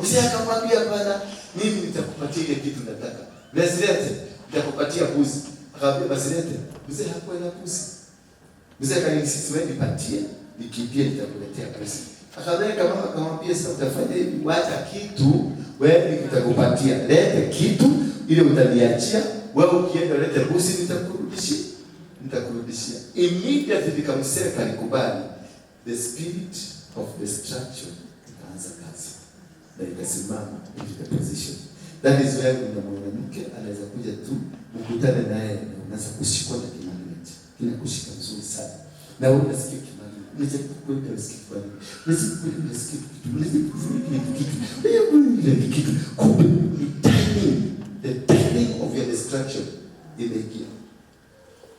Mzee akamwambia bwana, mimi nitakupatia ile kitu nataka. Basilete, nitakupatia mbuzi. Akamwambia basilete, mzee hakuwa na mbuzi. Mzee akaninsist wewe nipatie, nikimbie nitakuletea pesa. Akamwambia mama, akamwambia sasa utafanya hivi, wacha kitu wewe nitakupatia. Lete kitu ile utaniachia, wewe ukienda lete mbuzi nitakurudishia. Nitakurudishia. Immediately nikamsema alikubali. The spirit of destruction ikaanza kazi na ikasimama into the position. That is where kuna mwanamke anaweza kuja tu ukutane naye na unaanza kushikwa na kimagnet. Kinakushika vizuri sana. Na wewe unasikia kimagnet. Unajaribu kwenda usikie kimagnet. Unasikia kwenda unasikia kitu. Unasikia kufanya kitu. Unasikia kitu. Kumbe ni timing. The timing of your destruction imeingia.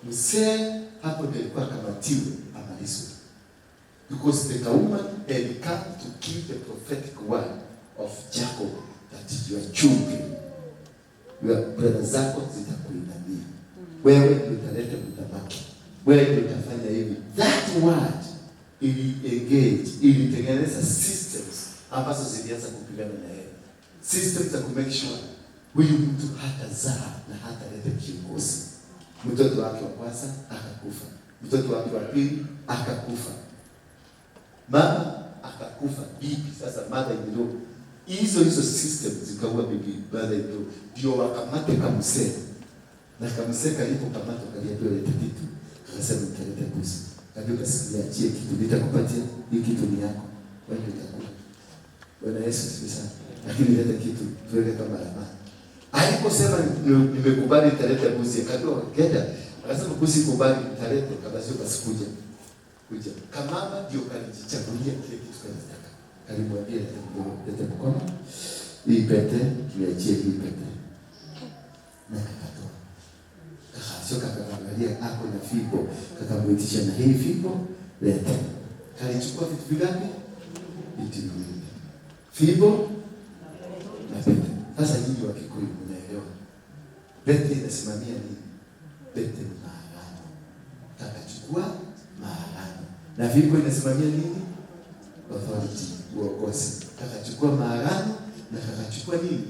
Mzee hapo ndio alikuwa akamatiwe amalizwe. Because the woman had come to give the prophetic word of Jacob that your children, your brother zako zitakuinamia. Wewe ndio utaleta mtamaki. Wewe ndio utafanya hivi. That word ili engage, ilitengeneza systems ambazo zilianza kupigana na yeye. Systems za ku make sure huyu mtu hatazaa na hataleta kiongozi. Mtoto wake wa kwanza akakufa. Mtoto wake wa pili akakufa. Mama akakufa, bibi sasa mother in law. Hizo hizo system zikaua bibi brother yetu, ndio wakamate kamsee. Na kamsee kalipokamatwa kaliambiwa leta kitu, akasema nitaleta mbuzi. Kaambia basi niachie kitu, nitakupatia hii kitu ni yako, wewe ndio utakula. Bwana Yesu asifiwe sana. Lakini leta kitu tuweke kama alama. Aliposema nimekubali nitaleta mbuzi, akaambiwa genda. Akasema mbuzi kubali nitaleta, kabasi basi kuja. Kuja. Kamama ndio kalijichagulia kile kitu kalitaka. Kalimwambia leta mkono. Hii pete, niachie hii pete. Na kakatoa. Kakasio kakaangalia ako na fimbo, kakamuitisha na hii fimbo leta. Kalichukua vitu vingapi? Vitu viwili. Fimbo na pete. Sasa nyinyi wa Kikuyu mnaelewa. Pete inasimamia nini? Pete ni maagano. Kakachukua maagano. Na fimbo inasimamia nini? Authority, uongozi. Kakachukua maagano na kakachukua nini?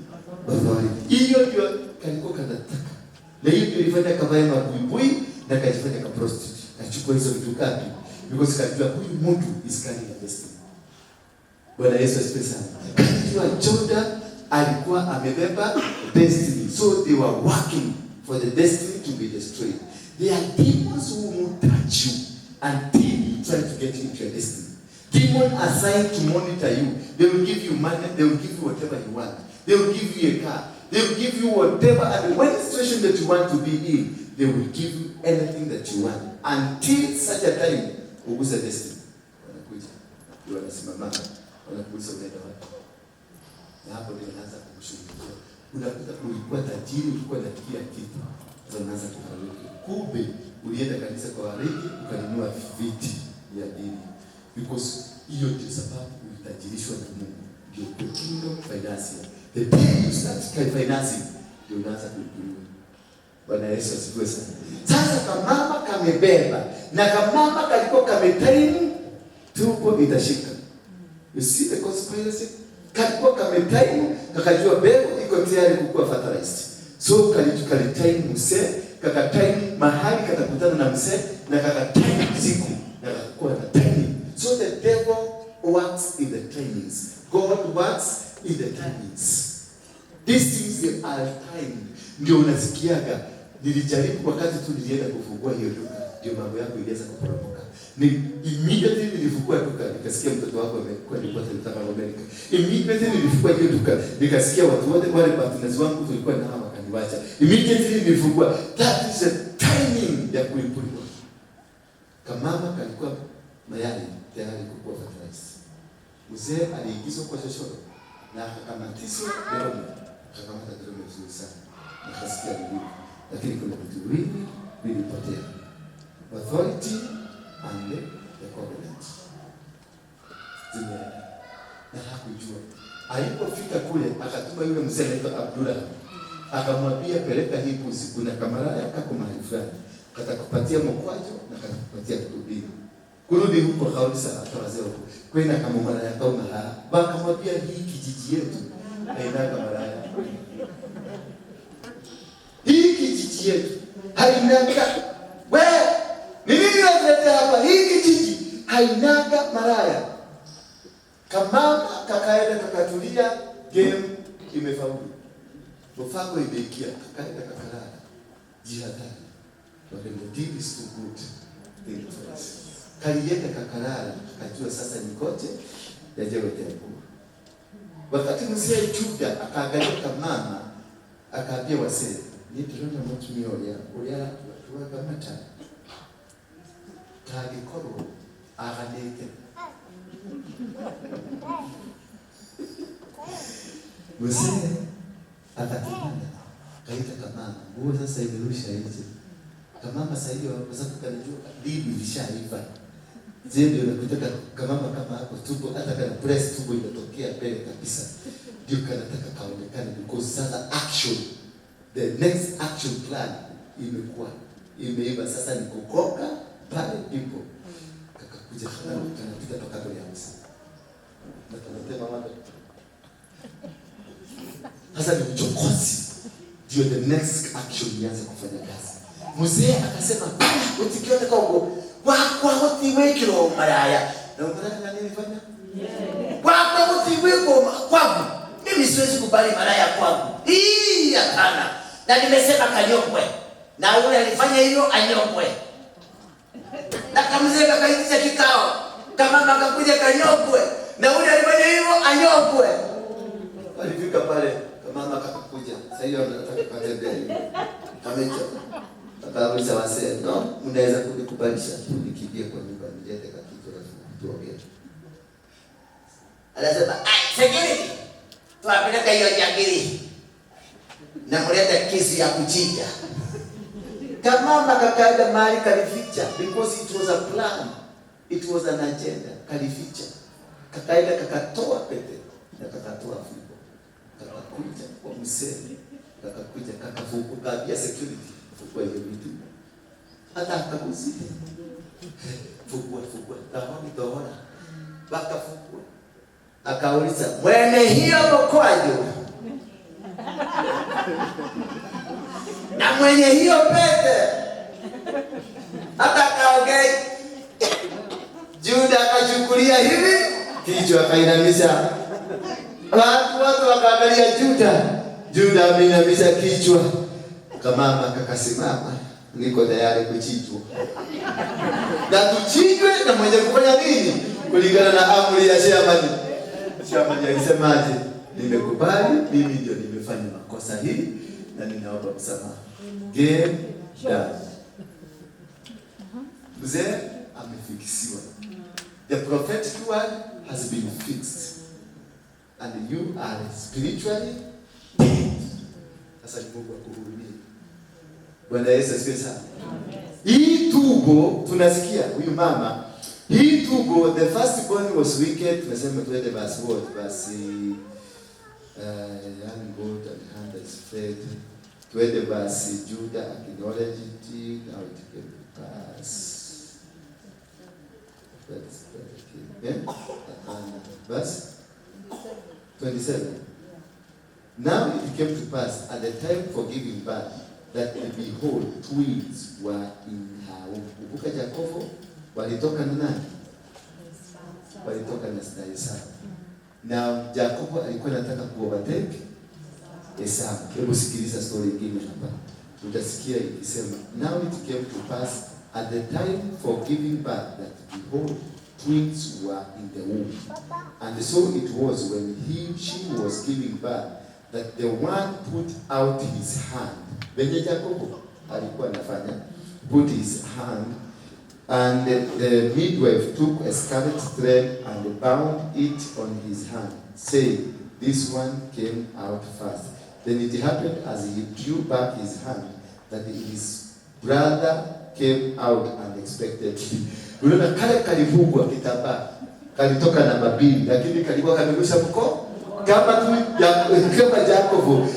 Authority. Hiyo ndio kalikuwa kanataka. Na hiyo ndio ilifanya kavae mabuibui na kajifanya ka prostitute. Kachukua hizo vitu ngapi? Because kajua huyu mtu is carrying a destiny. Bwana Yesu asifiwe sana. Kajua Juda alikuwa amebeba destiny. So they were working for the destiny to be destroyed. There are demons who won't touch you until you try to get into your destiny. Demons assigned to monitor you. They will give you money, they will give you whatever you want. They will give you a car. They will give you whatever, and when situation that you want to be in, they will give you anything that you want. Until such a time, uguze destiny. Wanakuja, wanasimama, wanakuuliza unaenda wapi? Na hapo ndio wanaanza kukushughulikia. Unakuta ulikuwa tajiri, ulikuwa na kila kitu. Sasa unaanza kufariki. Kumbe ulienda kanisa kwa waridi, ukanunua viti vya dini. Because hiyo ndio sababu ulitajirishwa na Mungu. Ndio kingdom financier. The day you start financing, ndio unaanza kuibuliwa. Bwana Yesu asifiwe sana. Sasa kamama kamebeba na kamama kalikuwa kametaimu, tupo itashika. You see the conspiracy? Kalikuwa kametaimu, kakajua mbegu iko tayari kukua fertilized. So kalitaimu msee, kakataimu mahali katakutana na msee, na kakataimu siku, na kakakuwa na timing. So the devil works in the timings. God works in the timings. These things they are timed. Ndio unasikiaga nilijaribu wakati tu nilienda kufungua hiyo duka, ndio mambo yangu ilianza kuporomoka. Ni immediately nilifungua duka nikasikia mtoto wako amekuwa nilikuwa tunataka Amerika. Immediately nilifungua hiyo duka nikasikia watu wote wale partners wangu tulikuwa na hawa wakaniwacha. Immediately nilifungua. That is a timing ya kulipuliwa. Kamama kalikuwa mayai tayari kukua fertilized. Mzee aliingizwa kwa chochoro na akakamatishwa domo. Akakamata domo vizuri sana. Akasikia vizuri. Lakini kuna vitu viwili vilipotea. Authority and the covenant. Zimeenda. Na hakujua. Alipofika kule akatuma yule mzee anaitwa Abdullah. Akamwambia peleka hii mbuzi, kuna kamaraya kako mahali fulani. Katakupatia mkwajo na katakupatia kuhubiri. Kurudi huko kabisa akawazee huko. Kwenda kama maraya kama ha. Bakamwambia hii kijiji yetu haina kamaraya. Hii kijiji yetu haina. We, ni nini unaletea hapa? Hii kijiji hainaga maraya. Kamama kakaenda kakatulia, game imefaulu. Mfako imeingia, kakaenda kakalala. Jihadhari. But the deal is too good. Think twice. Kalienda kakalala, akajua sasa nikoje yajewe tena. Wakati mzee Juda akaangalia kamama, akaambia wasee, ndirona mutumia uria uria tuwakamata. Kagikorwo aganite. Mzee akatumana kaita kamama, nguo sasa imerusha nje. Kamama sasa hiyo kwa sababu kanijua bibi ilishaiva. Ndio unakuta kamama kama hapo tubo, hata kana press tubo inatokea mbele kabisa. Ndio kanataka kaonekane because sasa action, the next action plan imekuwa imeiva sasa ni kukoka pale ndipo. Kakakuja kanapita paka mbele ya mzee. Na kanatema mama. Sasa ni uchokozi. Ndio the next action ianze kufanya kazi. Mzee akasema, "Utikiona kongo, wakwa utiwekiro maraya." Na umaraya nani alifanya? Wakwa utiweko kwangu. Mimi siwezi kubali malaya kwangu. Hii hapana. Na nimesema kanyokwe. Na yule alifanya hivyo anyokwe. Na kamzee kakaitisha kikao. Kama mama akakuja kanyokwe. Na yule alifanya hivyo anyokwe. Alifika pale mama akakuja. Sasa hiyo anataka kutembea hivi. Amechoka. Akauliza wasee, no, mnaweza kunikubalisha tu nikimbie kwa nyumba nilete kakitu alafu tuongee. Anasema, "Ai, security. Tuwapeleka hiyo jangili. Na kuleta kisu ya kuchinja." Kamama kakaenda mahali kalificha because it was a plan. It was an agenda. Kalificha. Kakaenda kakatoa pete na kakatoa fimbo. Kakakuja kwa mzee. Kakakuja kakafunguka kaambia security, fungua hiyo vitu. Hata akaguzi. Fungua, fungua. Taoni toona. Wakafungua. Akauliza, "Mwene hiyo mkwaju na mwenye hiyo pete." Hata akaongea. Juda akachukulia hivi kichwa akainamisha. Watu wote wakaangalia Juda. Juda ameinamisha kichwa. Kamama kakasimama, niko tayari kuchinjwa. Na tuchinjwe na mwenye kufanya nini? Kulingana na amri ya Shamani. Shamani alisemaje? Nimekubali, mimi ndio nimefanya makosa hii na ninaomba msamaha. Game done. Mzee amefikisiwa. The prophetic word has been fixed. And you are spiritually dead. Sasa ni Mungu akuhurumie. Bwana Yesu asifiwe sana. Hii tugo tunasikia huyu mama, hii tugo the first born was wicked, tunasema tuende verse what? Verse young goat and hand is fed. Tuende verse Judah acknowledged it, now it came to pass. Verse 27. Now it came to pass at the time for giving birth that behold, twins were in her womb. Kumbuka Yakobo walitoka na nani? Walitoka na Esau. Na Yakobo alikuwa anataka kuovertake Esau. Hebu sikiliza story nyingine hapa. Utasikia ikisema, now it came to pass at the time for giving birth that behold, twins were in the womb. And so it was when she was giving birth that the one put out his hand. Venye Jacobo alikuwa anafanya, put his hand, and the midwife took a scarlet thread and bound it on his hand, saying, this one came out first. Then it happened as he drew back his hand that his brother came out unexpectedly. Unaona kale kalifungwa kitambaa kalitoka namba 2, lakini kalikuwa kamegusa mkono kama tu kama Jacobo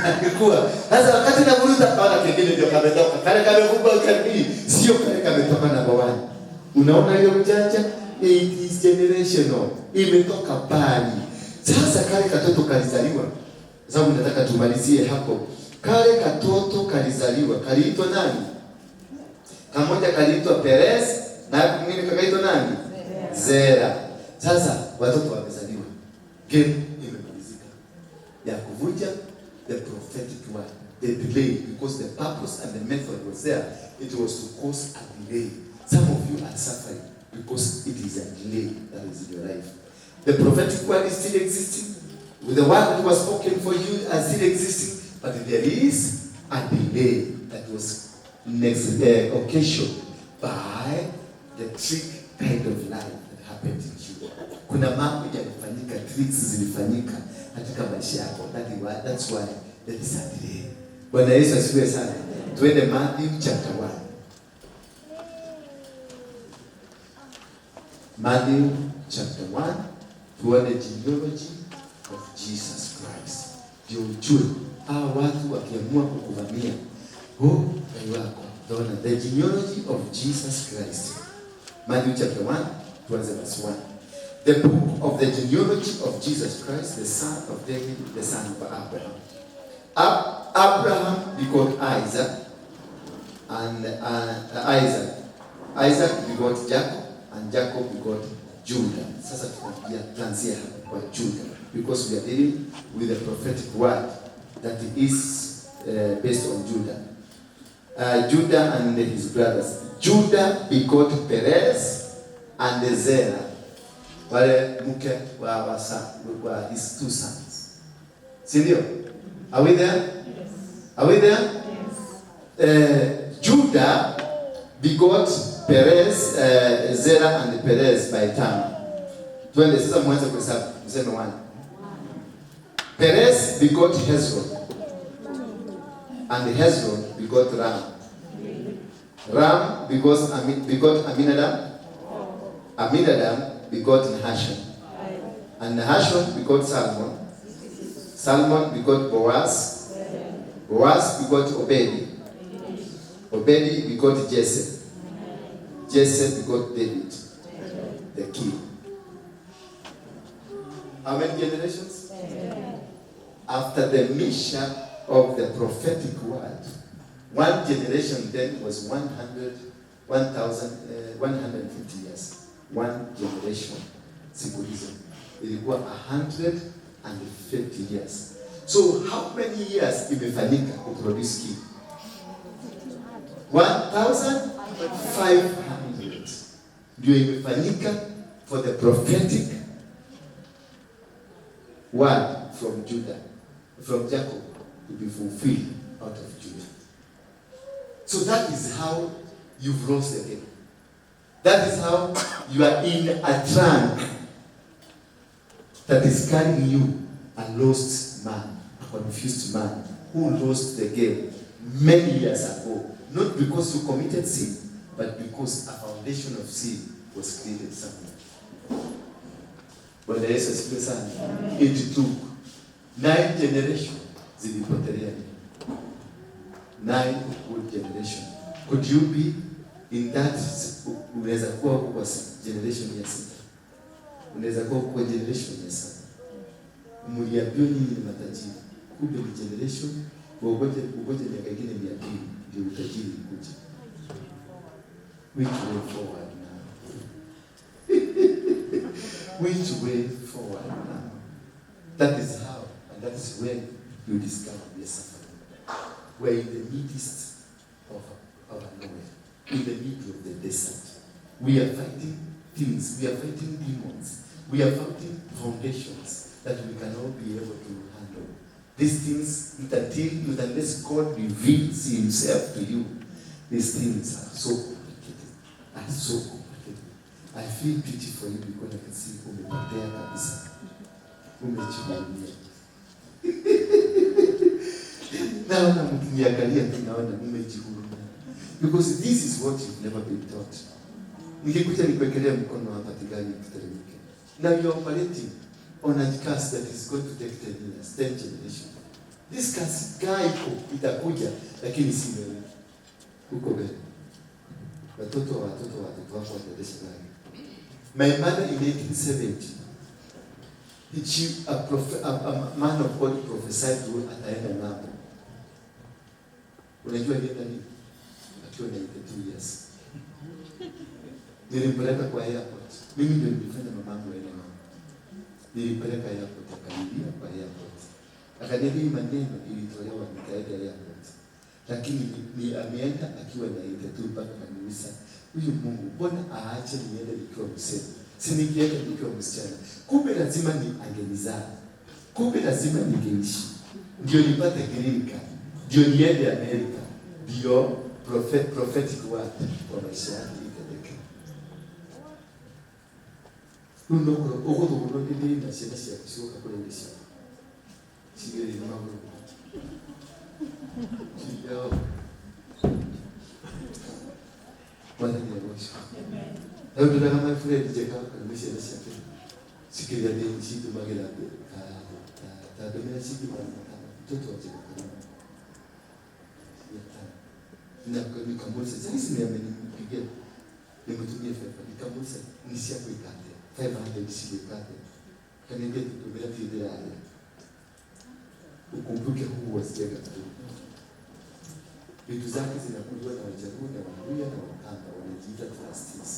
alikuwa. Sasa wakati navuruta kaona kingine ndio kametoka. Kale kamefungwa kambi, sio kale kametoka namba 1. Unaona hiyo mjanja? It is generational. Imetoka mbali. Sasa kale katoto kalizaliwa. Sababu nataka tumalizie hapo. Kale katoto kalizaliwa, kaliitwa nani? Kamoja kaliitwa Perez na mwingine kakaitwa nani? Zera. Sasa watoto wamezaliwa. Game imemalizika. Ya kuvunja the prophetic word, the delay, because the purpose and the method was there. It was to cause a delay. Some of you are suffering because it is a delay that is in your life. The prophetic word is still existing. With the word that was spoken for you are still existing, but there is a delay that was next occasioned by the trick kind of life that happened in you. Kuna mambo yalifanyika, tricks zilifanyika katika maisha yako. That's why there is a delay. Bwana Yesu asifiwe sana. Tuende Matthew chapter 1. Matthew chapter 1, tuone genealogy of Jesus Christ. Ndio ujue hawa watu wakiamua kukuvamia, oh, Mungu wako. Tuone the genealogy of Jesus Christ. Matthew chapter 1, tuanze verse 1. The book of the genealogy of Jesus Christ, the son of David, the son of Abraham. Abraham begot Isaac, and Isaac. Isaac begot Jacob, and Jacob begot Judah. Sasa tunaanzia tuanzia hapa kwa Judah because we are dealing with the prophetic word that is based on Judah. Judah and his brothers. Judah begot Perez and Zerah. Wale mke wa his two sons. Si ndio? Are we there? Yes. Are we there? Yes. Judah begot Perez, Zerah and Perez by Tamar. Twende sasa mwanze kuhesabu. Mseme one. Perez begot Hezron. And Hezron begot Ram. Ram begot Aminadab. Aminadab begot Nahshon. And Nahshon begot Salmon. Salmon begot Boaz. Boaz begot Obedi. Obedi begot Jesse. Jesse begot David, the king. How many generations? After the mission of the prophetic word, one generation then was 100, 1,000, 150 years. One generation. Siku hizo ilikuwa 150 years. So how many years imefanyika kuproduce king? 1,500 ndio imefanyika for the prophetic word from Judah, from Jacob, to be fulfilled out of Judah. So that is how you've lost the game. That is how you are in a trunk that is carrying you, a lost man, a confused man who lost the game many years ago. Not because you committed sin, but because a foundation of sin was created somewhere. Bwana Yesu asifiwe sana. It took 9 generations zilipotelea. 9 good generation. Could you be in that? Unaweza kuwa kwa generation ya 6. Unaweza kuwa kwa generation ya 7. Mliambiwa nyinyi ni matajiri. Kumbe ni generation, ugoje miaka ingine 200 ndio utajiri ukuje. Which way forward now? Which way forward now? That is how, and that is when you discover we are suffering. We are in the midst of our nowhere, in the middle of the desert. We are fighting things, we are fighting demons, we are fighting foundations that we cannot be able to handle. These things, unless God reveals himself to you, these things are so complicated. Are so complicated. I feel pity for you because I can see umepotea kabisa. Umejihurumia. Naona mkiniangalia tu naona umejihurumia. Because this is what you've never been taught. Nikikuja nikuwekelea mkono hapa tigani kiteremke. Now you are operating on a curse that is going to take 10 years, 10 generations. This curse iko itakuja, lakini si wewe. Uko mbele. Watoto wa watoto wa watoto wako wataendesha gari. My mother in 1970, a man of God prophesied to her ataenda ng'ambo. Unajua alienda nini? Akiwa na 82 years. Nilimpeleka kwa airport. Mimi ndio nilifanya mamangu aende ng'ambo. Nilimpeleka airport, akanilia kwa airport. Akaniambia hii maneno ilitolewa nitaenda airport. Lakini ni ameenda akiwa na 82 mpaka akaniuliza, huyu Mungu mbona aache niende nikiwa mzee? Si nikienda nikiwa msichana. Kumbe lazima ni angenizaa. Kumbe lazima ningeishi. Ndio nipate green card. Ndio niende Amerika. Ndio prophetic word kwa maisha yake itendeke. Uno ugo ndindi na ciana ciaku cigoka kũrĩa irio ciaku. Cigĩrĩire na magũrũ. Ciao. Bwana ni agocwo. Rĩu ndĩraga my friend Njega nĩ ciana ciake cikĩrĩa thĩ citũmagĩra ta ndũmĩra ciringi 500 mtoto wa Njega kana 500. Na nikamuuliza sasa hizi ni amenipigia nimetumia 500 nikamuuliza ni cia gwĩka atĩa 500 cigwĩka atĩa akaniambia tũtũmĩra ti ndĩrarĩa. Ukumbuke huu was Njega tu. Vitu zake zinakuliwa na Wajaluo na Waluhya na Wakamba, wanajiita trustees.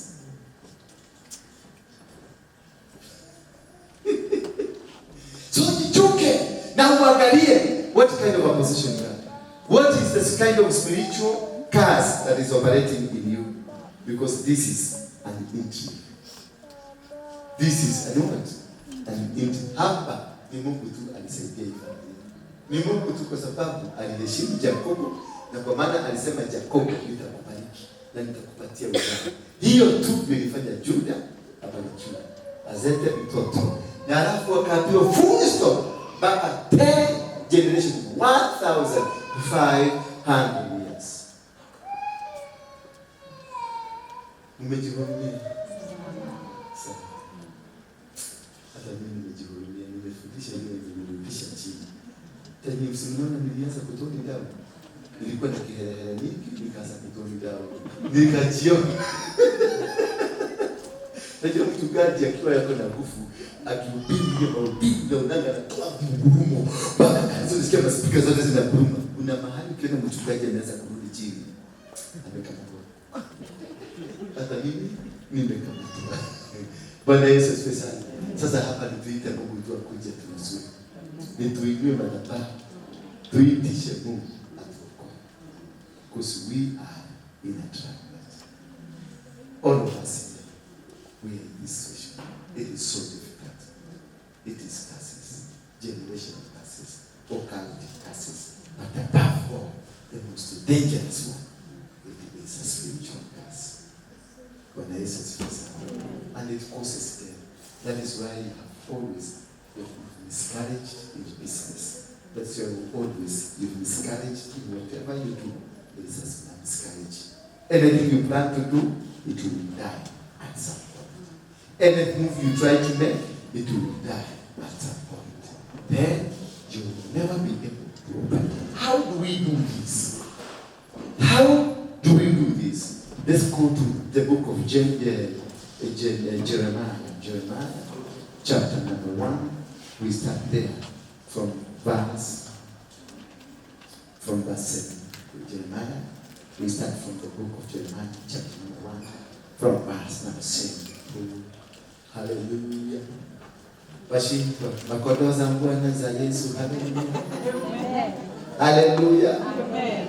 So jichuke na uangalie what kind of a position you are. What is this kind of spiritual curse that is operating in you? Because this is an intrigue. This is an what? An intrigue. Hapa ni Mungu tu alisaidia hii familia. Ni Mungu tu kwa sababu aliheshimu Yakobo na kwa maana alisema Yakobo, nitakubariki na nitakupatia uzao. Hiyo tu ndio ilifanya Juda abarikiwe. Azete mtoto. Na alafu akaambiwa full stop mpaka 10 generation 1500 years. Mmejihurumia? Sawa. Hata mimi nimejihurumia, nimefundisha hiyo nimerudisha chini. Tena msimnaona nilianza kutoa damu. Nilikuwa na kiherehere nyingi, nikaanza kutoa damu. Nikajiona. Najua mchungaji akiwa yako na nguvu, akihubiri mahubiri na unanga anatoa ngurumo. Mpaka kanisa unasikia maspika zote zinaguruma. Kuna mahali ukiona mchungaji ameanza kurudi chini, amekamatwa. Hata mimi nimekamatwa. Bwana Yesu asifiwe sana. Sasa hapa ni tuite Mungu tu akuje tunusuru. Ni tuinue madhabahu. Tuitishe Mungu atuokoe. Because we are in a trap. All of us here, we are in this situation. It is so difficult. It is curses, generational curses, occult curses. But above all, the most dangerous one, it is a spiritual curse. Bwana Yesu asifiwe sana. And it causes death. That is why you have always miscarriage in business. That's why you always you've miscarriage in whatever you do. There is a miscarriage. Anything you plan to do, it will die at some point. Any move you try to make, it will die at some point. Then you will never be able to open. How do we do this? How do we do this? Let's go to the book of Jeremiah. Jeremiah, chapter number 1. We start there from verse 7. Jeremiah. We start from the book of Jeremiah, chapter number 1, from verse number 7. Hallelujah. Washindwa makodoza Bwana za Yesu. Hallelujah. Hallelujah. Amen.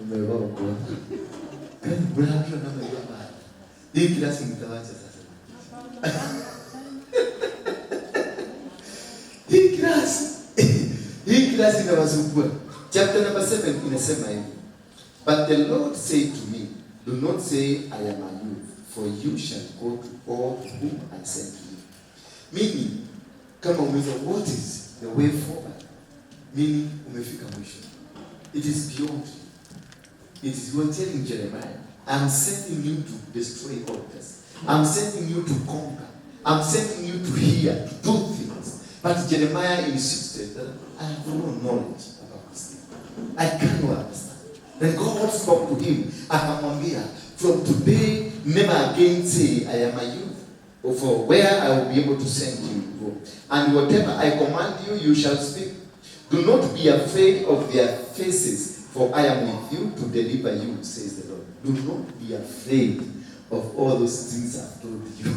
Mmerogwa. Brother na mama. Hii klasi mtawacha sasa. Hii klasi inawasumbua. Chapter number 7 inasema hivi. But the Lord said to me, do not say I am a youth, for you shall go to all whom I send to you. Meaning, kama umeweza, what is the way forward? Meaning, umefika mwisho. It is beyond you. It is you are telling Jeremiah, I'm sending you to destroy altars. I'm sending you to conquer. I'm sending you to hear, to do things. But Jeremiah insisted that I have no knowledge about this thing. I cannot understand. Then God spoke to him, akamwambia, from today, never again say, I am a youth, for where I will be able to send you go. And whatever I command you, you shall speak. Do not be afraid of their faces, for I am with you to deliver you, says the Lord. Do not be afraid of all those things I've told you.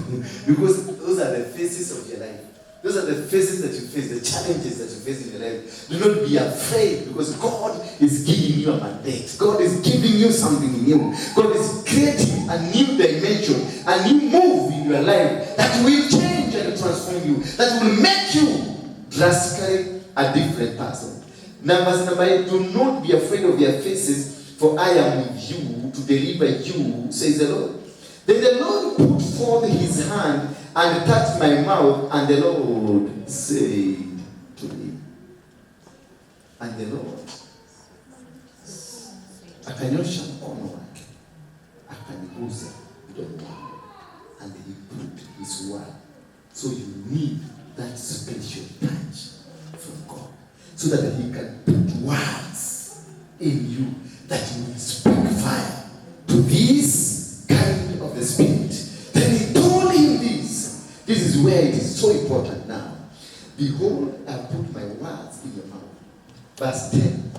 Because those are the faces of your life. Those are the faces that you face, the challenges that you face in your life. Do not be afraid, because God is giving you a mandate. God is giving you something new. God is creating a new dimension, a new move in your life that will change and transform you, that will make you drastically a different person. Numbers number 8, do not be afraid of their faces, for I am with you to deliver you, says the Lord. Then the Lord put forth his hand and touched my mouth, and the Lord said to me. And the Lord akanyosha mkono wake, akaniguza mdomo wangu, and he put his word. So you need that special touch from God, so that he can put words in you that will speak fire to this kind of the spirit. Then he told him this. This is where it is so important now. Behold, I put my words in your mouth. Verse 10.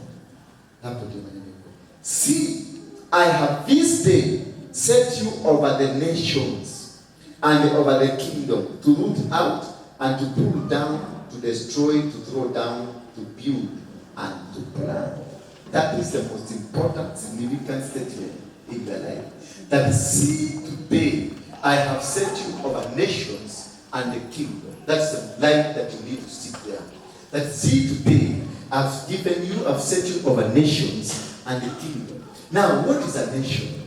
See, I have this day set you over the nations and over the kingdom to root out and to pull down, to destroy, to throw down, to build, and to plant. That is the most important, significant statement in your life. That see today, I have set you over nations and the kingdom. That's the line that you need to sit there. That see today, I've given you, I've set you over nations and the kingdom. Now, what is a nation?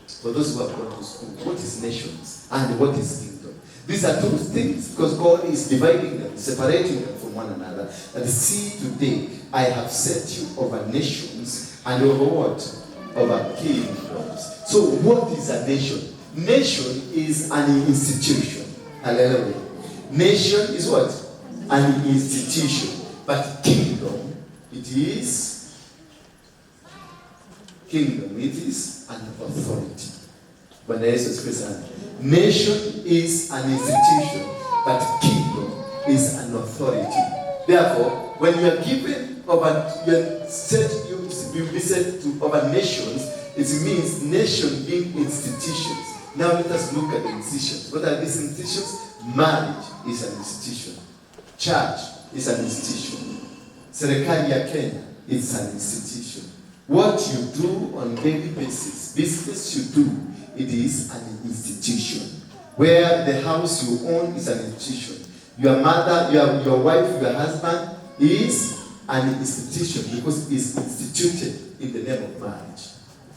For those who have gone to school, what is nations and what is kingdom? These are two things because God is dividing them, separating them from one another. And see today, I have set you over nations and over what? Over kingdoms. So what is a nation? Nation is an institution. Hallelujah. Nation is what? An institution. But kingdom, it is kingdom, it is an authority. Bwana Yesu asifiwe sana. Nation is an institution, but kingdom is an authority. Therefore, when you are given over, you are set, you will be set to over nations, it means nation being institutions. Now let us look at the institutions. What are these institutions? Marriage is an institution. Church is an institution. Serikali ya Kenya is an institution. What you do on daily basis, business you do, it is an institution. Where the house you own is an institution. Your mother, your wife, your husband is an institution because it's instituted in the name of marriage.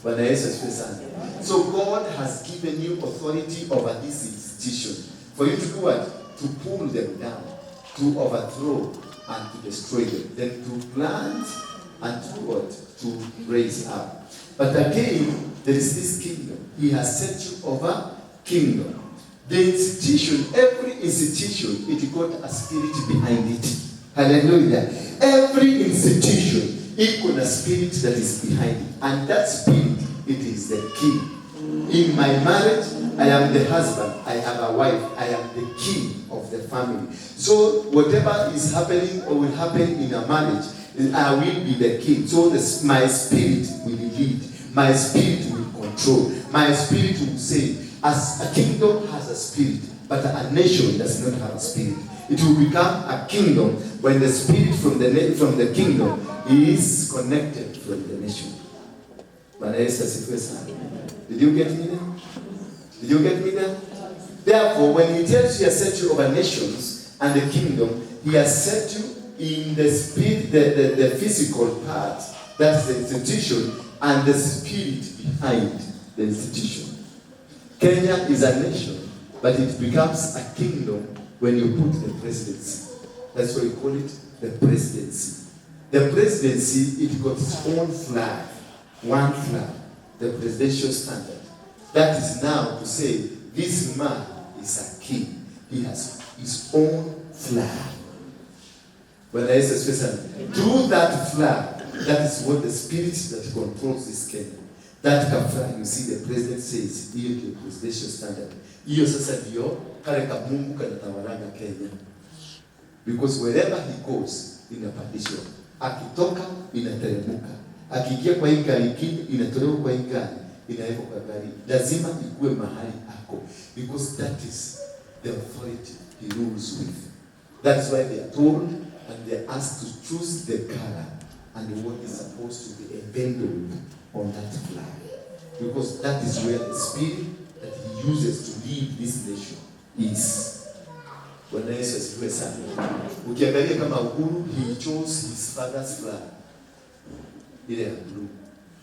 Bwana Yesu asifiwe sana. So God has given you authority over this institution for you to do what? To pull them down, to overthrow and to destroy them, then to plant and to what? To raise up. But again, there is this kingdom. He has set you over kingdom. The institution, every institution, it got a spirit behind it. Hallelujah. Every institution, it got a spirit that is behind it. And that spirit, it is the king. In my marriage, I am the husband, I have a wife, I am the king of the family. So whatever is happening or will happen in a marriage, I will be the king. So my spirit will lead, my spirit will control, my spirit will say, as a kingdom has a spirit, but a nation does not have a spirit. It will become a kingdom when the spirit from the kingdom is connected from the nation. Bwana Yesu asifiwe sana. Did you get me there? Did you get me there? Therefore, when he tells you he has set you over nations and the kingdom, he has set you in the spirit, the physical part, that is the institution, and the spirit behind the institution. Kenya is a nation, but it becomes a kingdom when you put the presidency. That's why we call it the presidency. The presidency, it got its own flag, one flag, the presidential standard. That is now to say, this man is a king. He has his own flag. Bwana Yesu asifiwe sana. Through that flag, that is what the spirit that controls this Kenya. That flag, you see the president says, hiyo ndio presidential standard. Hiyo sasa ndio kale ka Mungu kanatawalanga Kenya. Because wherever he goes, inapandishwa. Akitoka, inateremuka. Akiingia kwa hii gari ingine, inatolewa kwa hii gari, inawekwa kwa gari. Lazima ikuwe mahali ako. Because that is the authority he rules with. That's why they are told and they are asked to choose the color and what is supposed to be emblazoned on that flag. Because that is where the spirit that he uses to lead this nation is. Bwana Yesu asifiwe sana. Ukiangalia kama Uhuru, he chose his father's flag, ile ya blue.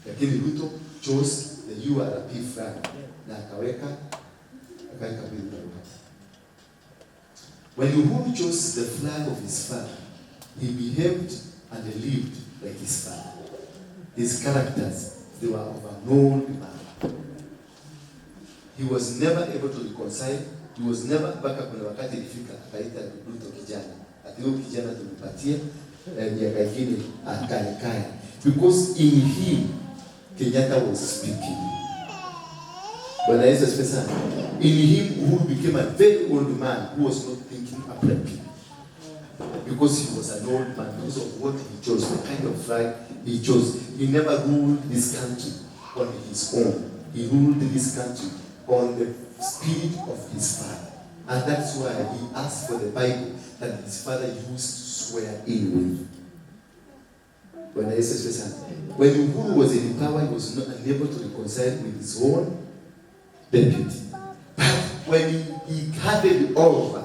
Lakini Ruto chose the URP flag na akaweka wheelbarrow hapo. When Uhuru chose the flag of his father, he behaved and lived like his father. His characters, they were of an old man. He was never able to reconcile. He was never, mpaka kuna wakati ilifika akaita Ruto kijana. Ati huyu kijana tumpatie miaka ingine akae kae. Because in him Kenyatta was speaking. Bwana Yesu asifiwe sana. In him Uhuru became a very old man who was not thinking uprightly. Because he was an old man, because of what he chose, the kind of life he chose. He never ruled this country on his own. He ruled this country on the spirit of his father. And that's why he asked for the Bible that his father used to swear in with. Bwana Yesu asifiwe sana. When Uhuru was in power, he was not unable to reconcile with his own deputy. But when he handed over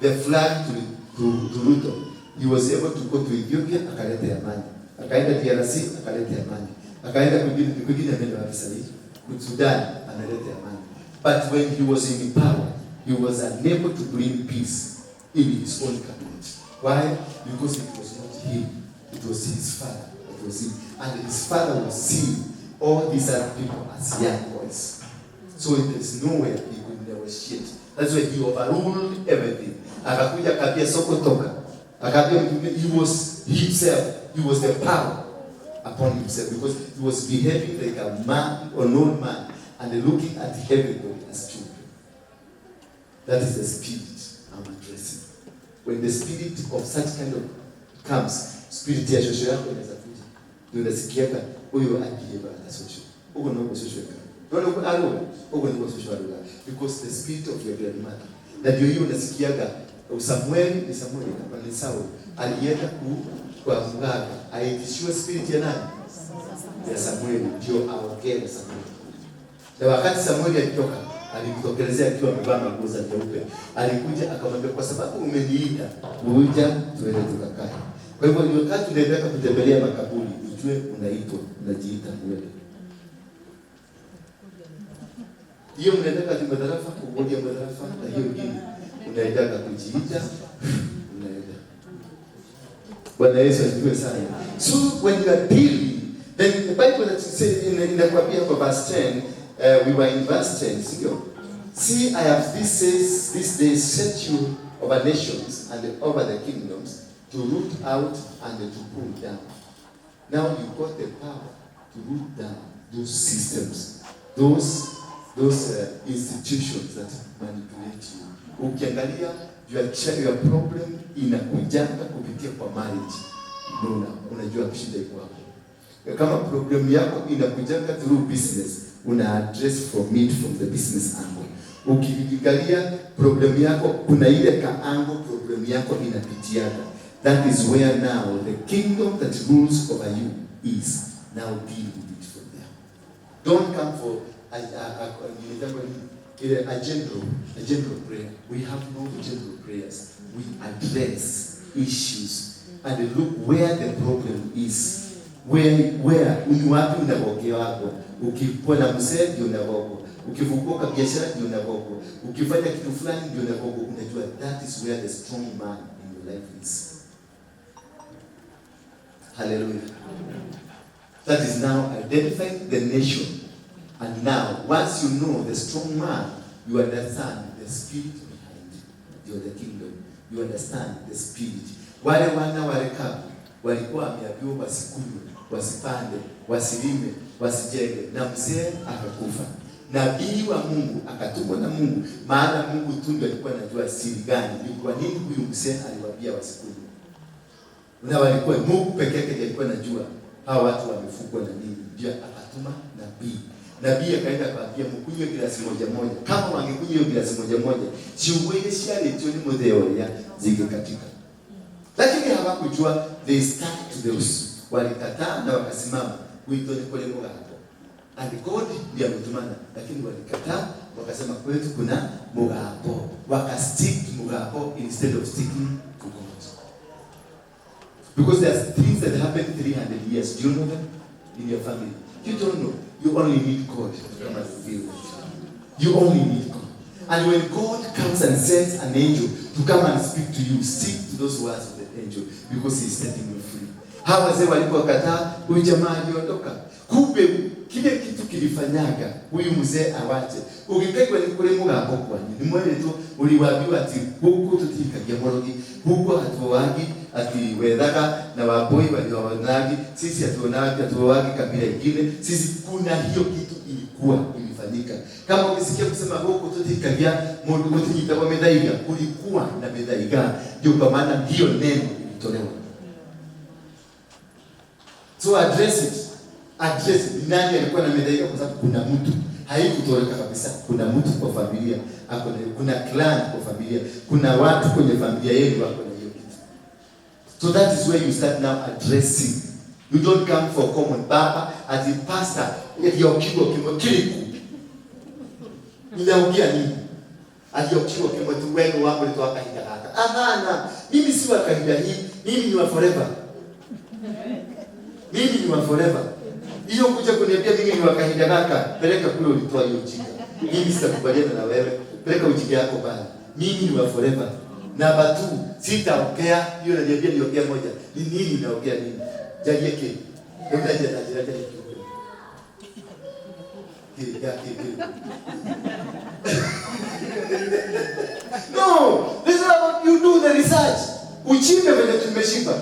the flag to Ruto, he was able to go to Ethiopia, akaleta amani. Akaenda DRC, akaleta amani. Akaenda kwingine, kwingine ameenda wapi sasa hivi? Sudan, ameleta amani. But when he was in power, he was unable to bring peace in his own cabinet. Why? Because it was not him. It was his father. It was him. And his father was seeing all these other people as young boys. So there's nowhere he could negotiate. That's why he overruled everything. Akakuja akaambia Soko toka. Akaambia mtu, he was himself. He was the power upon himself because he was behaving like a man or known man and looking at everybody as children. That is the spirit I'm addressing. When the spirit of such kind of comes, spirit ya shosho yako inaweza kuja. Ndio unasikiaga huyo abihave na shosho. Huko ndio shosho yako. Ndio aruga, huko ndio shosho aruga because the spirit of your grandmother. Na ndio hiyo unasikiaga Samuel ni Samuel kama ni Saul alienda kwa mganga aitishiwe spirit ya nani? Ya Samuel ndio aongee na Samuel. Na wakati Samuel alitoka, alimtokelezea akiwa amevaa manguo za nyeupe. Alikuja akamwambia, kwa sababu umeniita, kuja tuende tukakae. Kwa hivyo ni wakati unaendelea kutembelea makaburi, ujue unaitwa, unajiita wewe. Hiyo mnaendaka kimadarafa, kugoja madarafa, na hiyo ingine unaendaka kujiita, unaenda. Bwana Yesu asifiwe sana. So when you are dealing, then the Bible that says in inakwambia kwa verse 10, we were in verse 10, sio? See, I have this says this day set you over nations and over the kingdoms to root out and to pull down. Now you got the power to root down those systems, those institutions that manipulate you. Ukiangalia your problem inakujanga kupitia kwa marriage. Ndio unajua shida iko hapo. Kama problem yako inakujanga through business, una address from it from the business angle. Ukiangalia problem yako kuna ile ka angle problem yako inapitiaga. That is where now the kingdom that rules over you is. Now deal with it from there. Don't come for a general prayer. We have no general prayers. We address issues and look where the problem is. Where ni wapi unagokea wako. Ukikuwa na mzee ndio unagokwa. Ukifunguka biashara ndio unagokwa. Ukifanya kitu fulani ndio unagokwa. Unajua that is where the strong man in your life is. Hallelujah. That is now identifying the nation. And now, once you know the strong man, you understand the spirit behind your the kingdom. You understand the spirit. Wale wana wa Rekabu walikuwa wameambiwa wasikunywe, wasipande, wasilime, wasijenge, na mzee akakufa. Nabii wa Mungu akatumwa na Mungu, maana Mungu tu ndiye alikuwa anajua siri gani, ni kwa nini huyu mzee aliwaambia wasikunywe. Na walikuwa Mungu peke yake ndiye alikuwa anajua hawa watu wamefugwa na nini. Ndio akatuma nabii. Nabii akaenda akaambia mkunywe glasi moja moja. Kama wangekunywa hiyo glasi moja moja, ciugo iria ciarĩtio nĩ mũthee ũrĩa zingekatika. Lakini hawakujua, they stuck to those. Walikataa na wakasimama gwitũ nĩ kũrĩ mũgambo. And God ndiye ametumana, lakini walikataa wakasema kwetu kuna mũgambo. Wakastick to mũgambo instead of sticking to God. Because there's things that happened 300 years. Do you know them in your family? You don't know. You only need God to come and reveal them. You only need God. And when God comes and sends an angel to come and speak to you, stick to those words of the angel because he's setting you free. Hawa wazee walipokataa, huyu jamaa aliondoka. Kumbe kile kitu kilifanyaga huyu mzee awache. Ukikaigwa ni kule mugambo kwanyu. Ni mweretu uliwaambiwa ati huku tutikagia morogi, huku hatuoagi ati wethaga na waboi walioonagi, sisi hatuonagi, hatuoagi kabila ingine. Sisi kuna hiyo kitu ilikuwa ilifanyika. Kama ukisikia kusema huku tutikagia mundu gutinyitagwo mithaiga, kulikuwa na mithaiga. Ndio kwa maana hiyo neno ilitolewa. So address it. Address it. Nani alikuwa na mithaiga? Kwa sababu kuna mtu. Haikutoweka kabisa. Kuna mtu kwa familia ako na, kuna clan kwa familia, kuna watu kwenye familia yenu wako na hiyo kitu. So that is where you start now addressing. You don't come for common baba as a pastor. Yokigwa kimwe kiriku. Ninaongea nini? Aliyokigwa kimwe tu wewe wangu ni toka kahinda hata. Hapana, mimi si wa kahinda hii, mimi ni wa forever. Mimi ni wa forever. Hiyo kuja kuniambia mimi ni wa kahinda kaka, peleka kule ulitoa hiyo ujinga. Mimi sitakubaliana na wewe. Peleka ujinga yako bali. Mimi ni wa forever. Namba 2, sitaongea hiyo naniambia niongea moja. Ni nini naongea nini? Jalie ke. Ndio jaje na jaje ke. Ya ke. No, this is how you do the research. Uchimbe vile tumeshiba.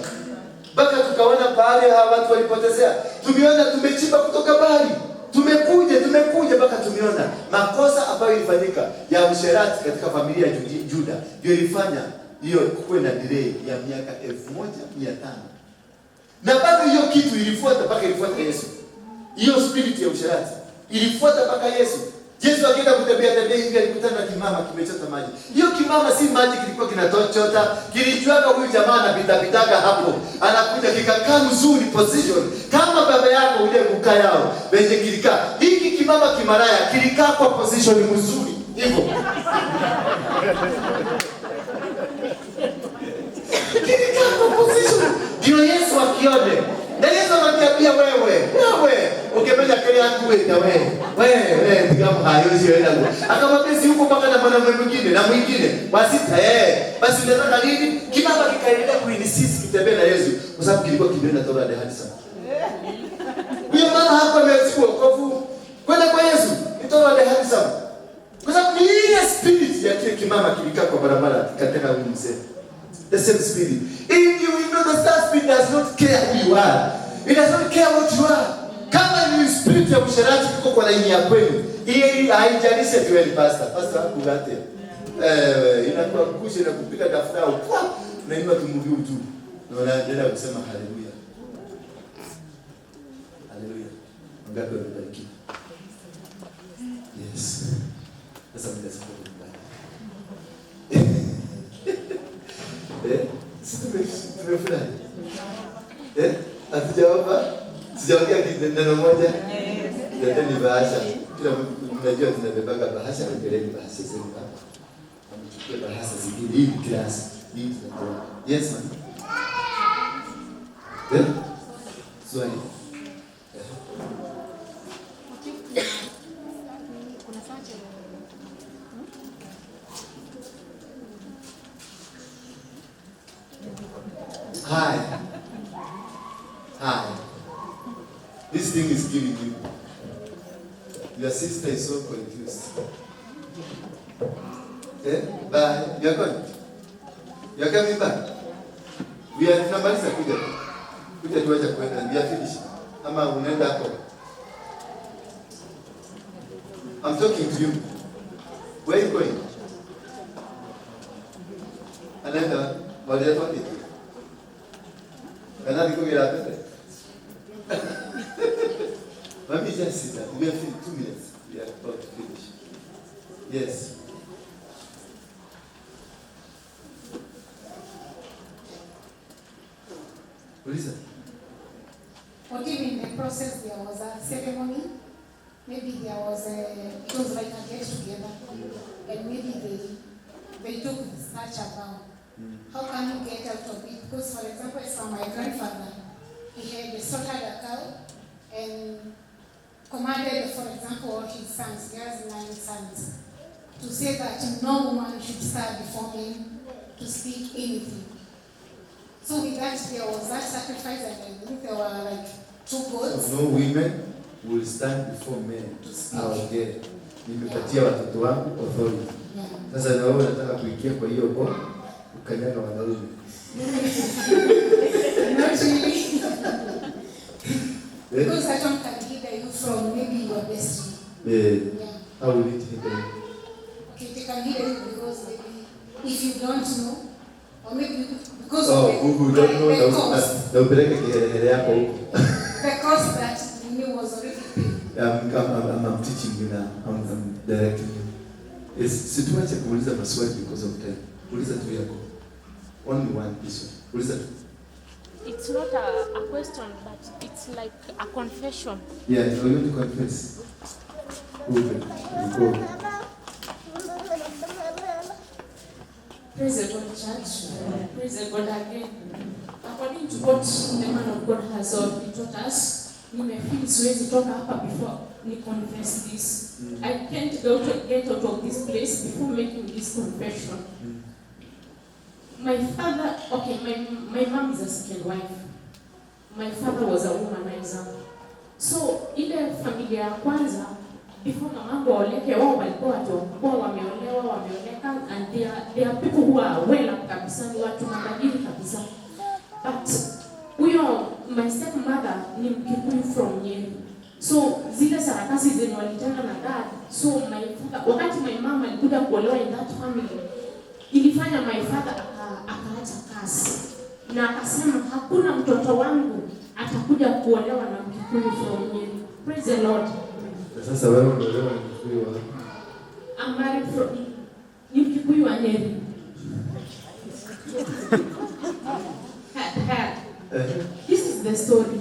Mpaka tukaona pahali hawa watu walipotezea. Tumeona tumechimba kutoka mbali. Tumekuja mpaka tumeona makosa ambayo ilifanyika ya usherati katika familia ya Juda ndio ilifanya hiyo kuwe na delay ya miaka 1500. Na bado hiyo kitu ilifuata mpaka ilifuata Yesu. Hiyo spirit ya usherati ilifuata mpaka Yesu. Yesu akienda kutembea tembea hivi alikutana na kimama kimechota maji. Hiyo kimama si maji kilikuwa kinatochota, kilijuaga huyu jamaa anapita pitaga hapo. Anakuja kikakaa mzuri position kama baba yako ule mka yao wenye kilikaa. Hiki kimama kimaraya kilikaa kwa position mzuri hivyo. Kilikaa kwa position. Ndio Yesu akione. Na Yesu anakiambia wewe, ukipenda kile yangu wewe na wewe. Wewe tigamu hayo sio ila. Akamwambia si huko mpaka na mwanamume mwingine na mwingine. Wasita basi unataka nini? Kimama kikaendelea kuinsist kitembee na Yesu kwa sababu kilikuwa kimeenda toka hadi sasa. Huyo mama hapo amechukua wokovu kwenda kwa Yesu, itoa hadi sasa. Kwa sababu ile spirit ya kile kimama kilikaa kwa barabara kikateka huyu mzee. The same spirit. If you know the that spirit does not care who you are. It does not care what you are. Kama ni spirit ya usherati iko kwa laini ya kwenu, hii haijalishi ati wewe ni pastor. Pastor hakugate. Inakuwa kusha na kupika daftari. Unainua tumuguu juu. Na unaendelea kusema haleluya. Haleluya. Ngapi wamebarikiwa? Yes. Sasa mtasema nyumbani. Si tumefurahi. Hatujaomba? Sijaongea neno moja. Leteni bahasha. Kila mtu mnajua tunabebaga bahasha, pelekeni bahasha zenu hapa. Amechukua bahasha zingine hii class. Hii tunatoa. Yes ma'am. Swali. Hi. Hi. This thing is giving you. Your sister is so confused. Bye. You are going. You are coming back. We are tunamaliza kuja. Kuja tuache kwenda. We are finished. Ama unaenda hapo. I'm talking to you. Where are you going? Anaenda. Wale wapi? Kanadi kugira pete. Let me just sit down. We have 2 minutes. We are about to finish. Yes. Lisa. What if in the process there was a ceremony? Maybe there was it was like a get together, and maybe they took such a vow. How can you get out of it? Because, for example, as for my grandfather, he had slaughtered a cow and commanded, for example, all his sons, he has 9 sons, to say that no woman should stand before him to speak anything. So with that, there was that sacrifice, and I think there were like 2 goats. So no women will stand before men to speak. Okay. Nimepatia watoto wangu authority. Sasa na wewe unataka kuingia kwa hiyo kwa ukanyaga wanaume. Not really. Because that one can hinder you from maybe your destiny. Yeah. How will it hinder you? Okay, it can hinder you because maybe if you don't know, or maybe because of the, who don't know, the cost. Na upeleke kiherehere yako huko. The cost that you knew was already paid. I'm teaching you now. I'm directing you. Yes, situache kuuliza maswali because of time. Uliza tu yako. Only one this one. Uliza tu. It's not a question, but it's like a confession. Yeah, you want to confess. Open. You go. Praise the God, church. Praise the God again. According to what the man of God has already taught us, nimefeel siwezi toka hapa before ni confess this. I can't go to get out of this place before making this confession. My father, okay, my mom is a second wife. My father was a womanizer. So ile familia ya kwanza before mamangu aoleke, wao walikuwa watu wakubwa, wameolewa, wameoleka, and they are people who are well up kabisa, ni watu matajiri kabisa. But huyo my stepmother ni Mkikuyu from Nyeri. So zile sarakasi zenye walitenda na dad, so my father, wakati my mom alikuja kuolewa in that family, ilifanya my father akaacha kazi na akasema hakuna mtoto wangu atakuja kuolewa na Mkikuyu from Nyeri. Praise the Lord. Na sasa wewe umeolewa na Mkikuyu wa I'm married from ni Mkikuyu wa Nyeri. Ha, ha. This is the story.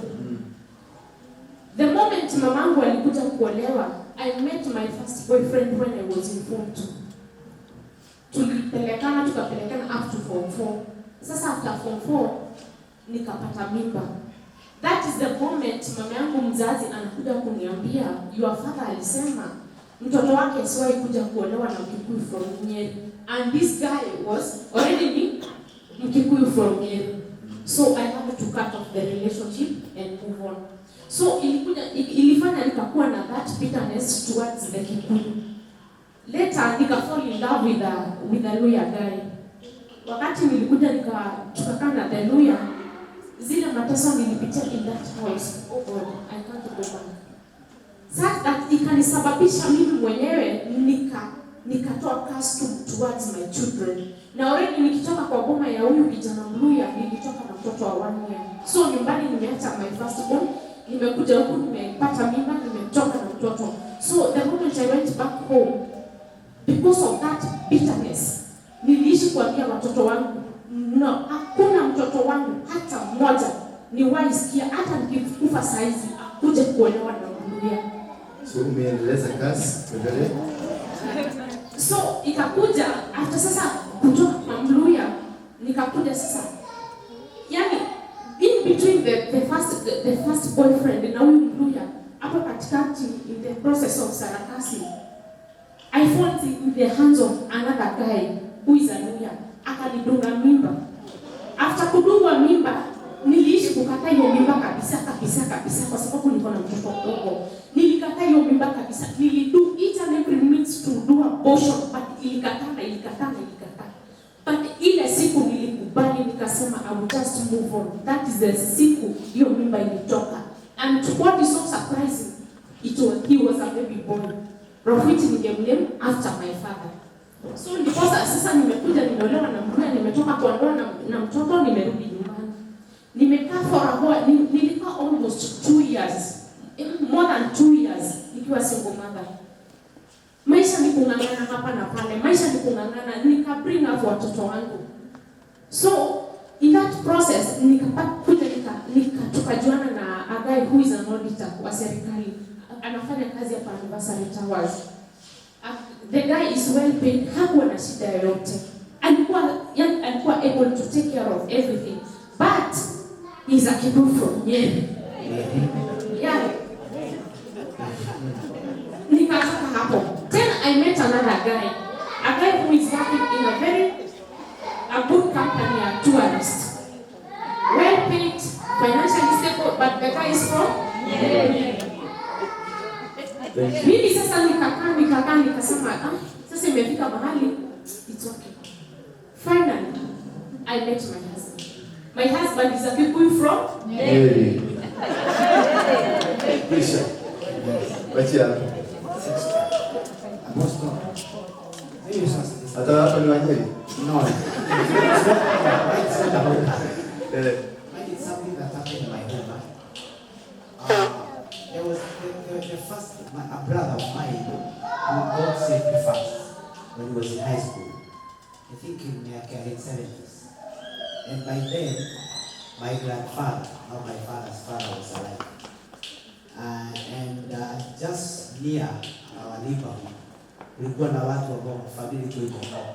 The moment mamangu alikuja kuolewa, I met my first boyfriend when I was in form 2. Tulipelekana, tukapelekana up to form 4. Sasa after form 4 nikapata mimba. That is the moment mama yangu mzazi anakuja kuniambia, your father alisema mtoto wake asiwahi kuja kuolewa na Mkikuyu from Nyeri. And this guy was already ni Mkikuyu from Nyeri. So I had to cut off the relationship and move on. So ilifanya nikakuwa na that bitterness towards the Kikuyu. Later nika fall in love with a Luya guy. Wakati nilikuja tukakaa na the Luya, zile mateso nilipitia in that house. Oh God, I can't go back. Such that ikanisababisha mimi mwenyewe nikatoa custom towards my children. Na already nikitoka kwa boma ya huyu kijana Mluya, nilitoka na mtoto wa 1 year. So nyumbani nimeacha my first born, nimekuja huku nimepata mimba, nimetoka na mtoto. So the moment I went back home, because of that bitterness, niliishi kuambia watoto wangu, no, hakuna mtoto wangu hata mmoja niwahi sikia, hata nikikufa saizi akuje kuolewa na Mluya. So umeendeleza kazi, endelee. So ikakuja after sasa kutoka kwa Mluya, nikakuja sasa, yani in between the first boyfriend na huyu Mluya, hapo katikati in the process of sarakasi, I fall in the hands of another guy who is a Luya. Akanidunga mimba. After kudungwa mimba, niliishi kukataa hiyo mimba kabisa kabisa kabisa, kwa sababu niko na mtoto mdogo. Nilikataa hiyo mimba kabisa. Nilido each and every means to do abortion, but ilikataa na ilikataa na ilikataa. But ile siku nilikubali, nikasema I will just move on. That is the siku hiyo mimba ilitoka. And what is so surprising, he was a baby boy. Of which ningemname after my father. So ndiposa sasa nimekuja nimeolewa na Mluya, nimetoka kwa ndoa na mtoto, nimerudi nyumbani. Nimekaa for a while, nilikaa almost 2 years, more than 2 years nikiwa single mother. Maisha ni kung'ang'ana hapa na pale, maisha ni kung'ang'ana, nika bring up watoto wangu. So in that process nikakuja tukajuana na a guy who is an auditor wa serikali, anafanya kazi hapa Anniversary Towers. The guy is well paid, hakuwa na shida yoyote. Alikuwa able to take care of everything. But he's a Kikuyu from Nyeri. Yeah. Nikatoka hapo. Then I met another guy. A guy who is working in a good company, a tourist. Well paid, financially stable, but the guy is from Nyeri. Mimi sasa nikakaa, nikasema, sasa imefika mahali, it's okay. Finally, I met my husband. My husband is a Kikuyu from Nyeri. Kisha. Wachia hapo. Apostle. Mimi sasa. Hata hapa ni wa Nyeri? No. It's not about that. Eh. It's something that happened in my home. There was the first was in high school. I think in miaka ya late 70s. And by then, my grandfather, now my father's father, was alive. And just near our neighborhood, kulikuwa na watu ambao familia ilikuwa iko huko.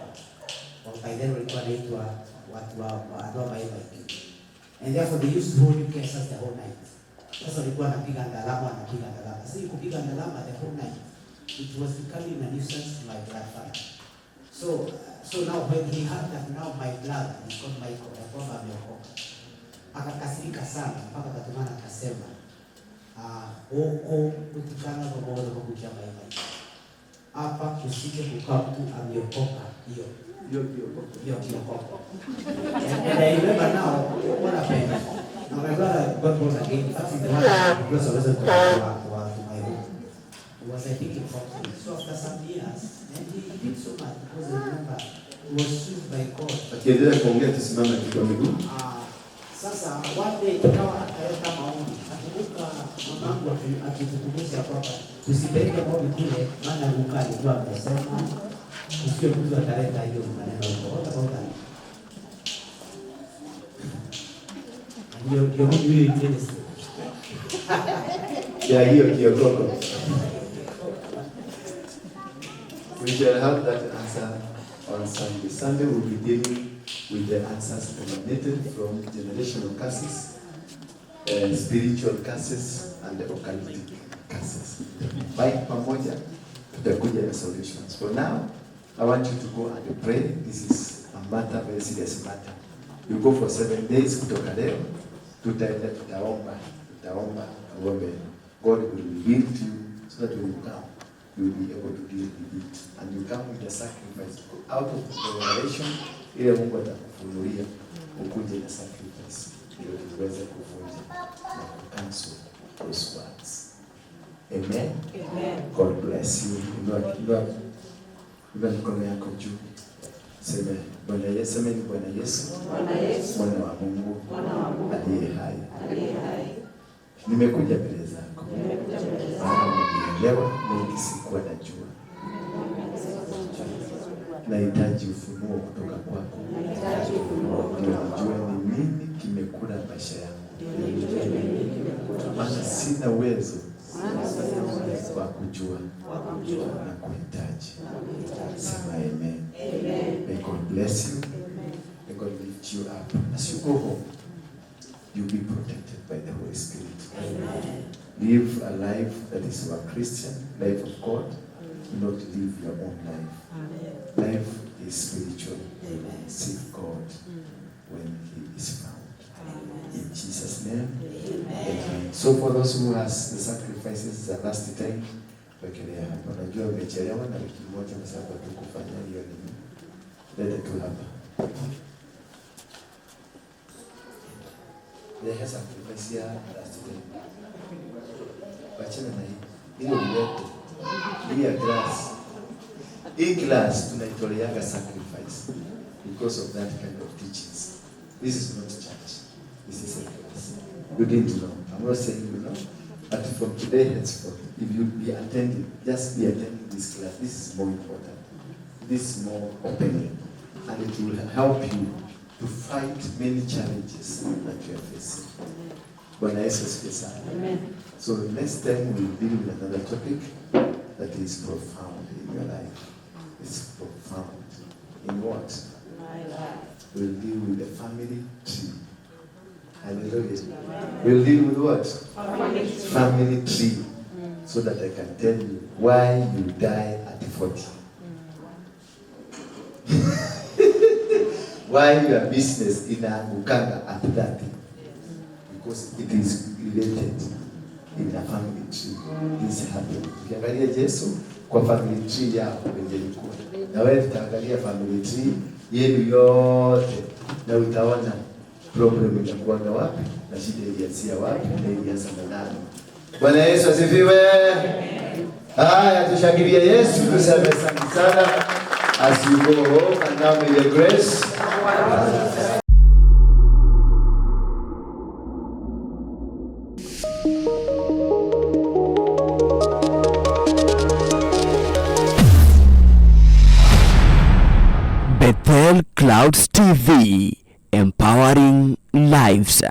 Well, by then walikuwa wanaitwa watu wa andũ a maĩ maingĩ. And therefore they used to hold cases the whole night. Sasa walikuwa wanapiga ndalama, wanapiga ndalama. Sasa kupiga ndalama the whole night, it was becoming a nuisance to my grandfather. So now when he heard that now my brother, he's called Michael, ya kwamba ameokoka, akakasirika sana mpaka akatumana akasema, huko kutikana pamoja na kuja maĩ maingĩ. Hapa kusije kukaa mtu ameokoka hiyo Hiyo kiokoko. Hiyo kiokoko. And I remember now what happened. Now my brother got born again. In fact, he's the one that because I wasn't to my home. He was, I think, in form three. So after some years, and he did so much because I remember he was used by God. Akiendelea kuongea tusimame kwa miguu. Ah, sasa one day ikawa akaleta maombi. Nakumbuka mamangu akitukumbusha kwamba tusipeleke maombi kule, maana Luka alikuwa amesema usiwe mtu ataleta hiyo maneno huko. What about that? Ndio ndio hiyo ministry. Ya hiyo kiokoko. We shall have that answer on Sunday. Sunday we'll be dealing with the answers emanated from generational curses, spiritual curses, and the occultic curses. By pamoja tutakuja na solutions. For now, I want you to go and pray. This is a matter, very serious matter. You go for 7 days kutoka leo, tutaenda tutaomba, tutaomba, tuombe. God will reveal to you so that when you come, you will be able to deal with it. And you come with a sacrifice out of the revelation, ile Mungu atakufunulia, ukuje na sacrifice ndio tuweze kuvunja na kucancel those words. Amen. Amen. God bless you. Inua, inua, inua mikono yako juu. Sema Bwana Yesu, semeni Bwana Yesu, Bwana Yesu, mwana wa Mungu Mwana wa Mungu aliye hai, aliye hai, nimekuja mbele zako, nimekuja mbele zako, maana umenielewa mengi sikuwa najua. Nahitaji ufunuo kutoka kwako, nahitaji ufunuo ndio kutoka nijue kwako, ni nini kimekula maisha yangu, ndio nijue ni nini kimekula maana maisha yangu. sina uwezo Maana sina uwezo wa kujua wa kujua na kuhitaji. na kuhitaji. Sema amen. Amen. May God bless you. Amen. May God lift you up. As you go home, you'll be protected by the Holy Spirit. Amen. Live a life that is your Christian life of God, not live your own life. Amen. Life is spiritual. Amen. Seek God when He is found. Amen. In Jesus' name, Amen. amen. So for those who has the sacrifices the last time, wekelea hapa. Najua umechelewa na wiki moja kwa sababu hatukufanya hiyo nini. Lete tu hapa. Lehe sacrifice ya last time. Wachana na hii. Hiyo ulete. Hii ya glass. Hii glass tunaitoleaga sacrifice because of that kind of teachings. This is not church. This is a class. You didn't know. I'm not saying you know. But from today henceforth, if you be attending, just be attending this class. This is more important. This is more opening. And it will help you to fight many challenges that you are facing. Bwana Yesu asifiwe sana. Amen. So next time we'll deal with another topic that is profound in your life. It's profound. In what? My life. We'll deal with the family tree. Hallelujah. We'll deal with what? Family tree. Family tree. So that I can tell you why you die at 40. Why your business inaangukanga at 30. Because it is related in a family tree. This happened. Ukiangalia Yesu kwa family tree yao wenye ilikuwa. Na wewe tutaangalia family tree yenu yote na utaona problem inakuanga wapi na shida ilianzia wapi na ilianza na nani. Bwana Yesu asifiwe. Haya, tushangilie Yesu, tuseme asante sana. As you go home, and now may the grace Bethel Clouds TV, empowering lives.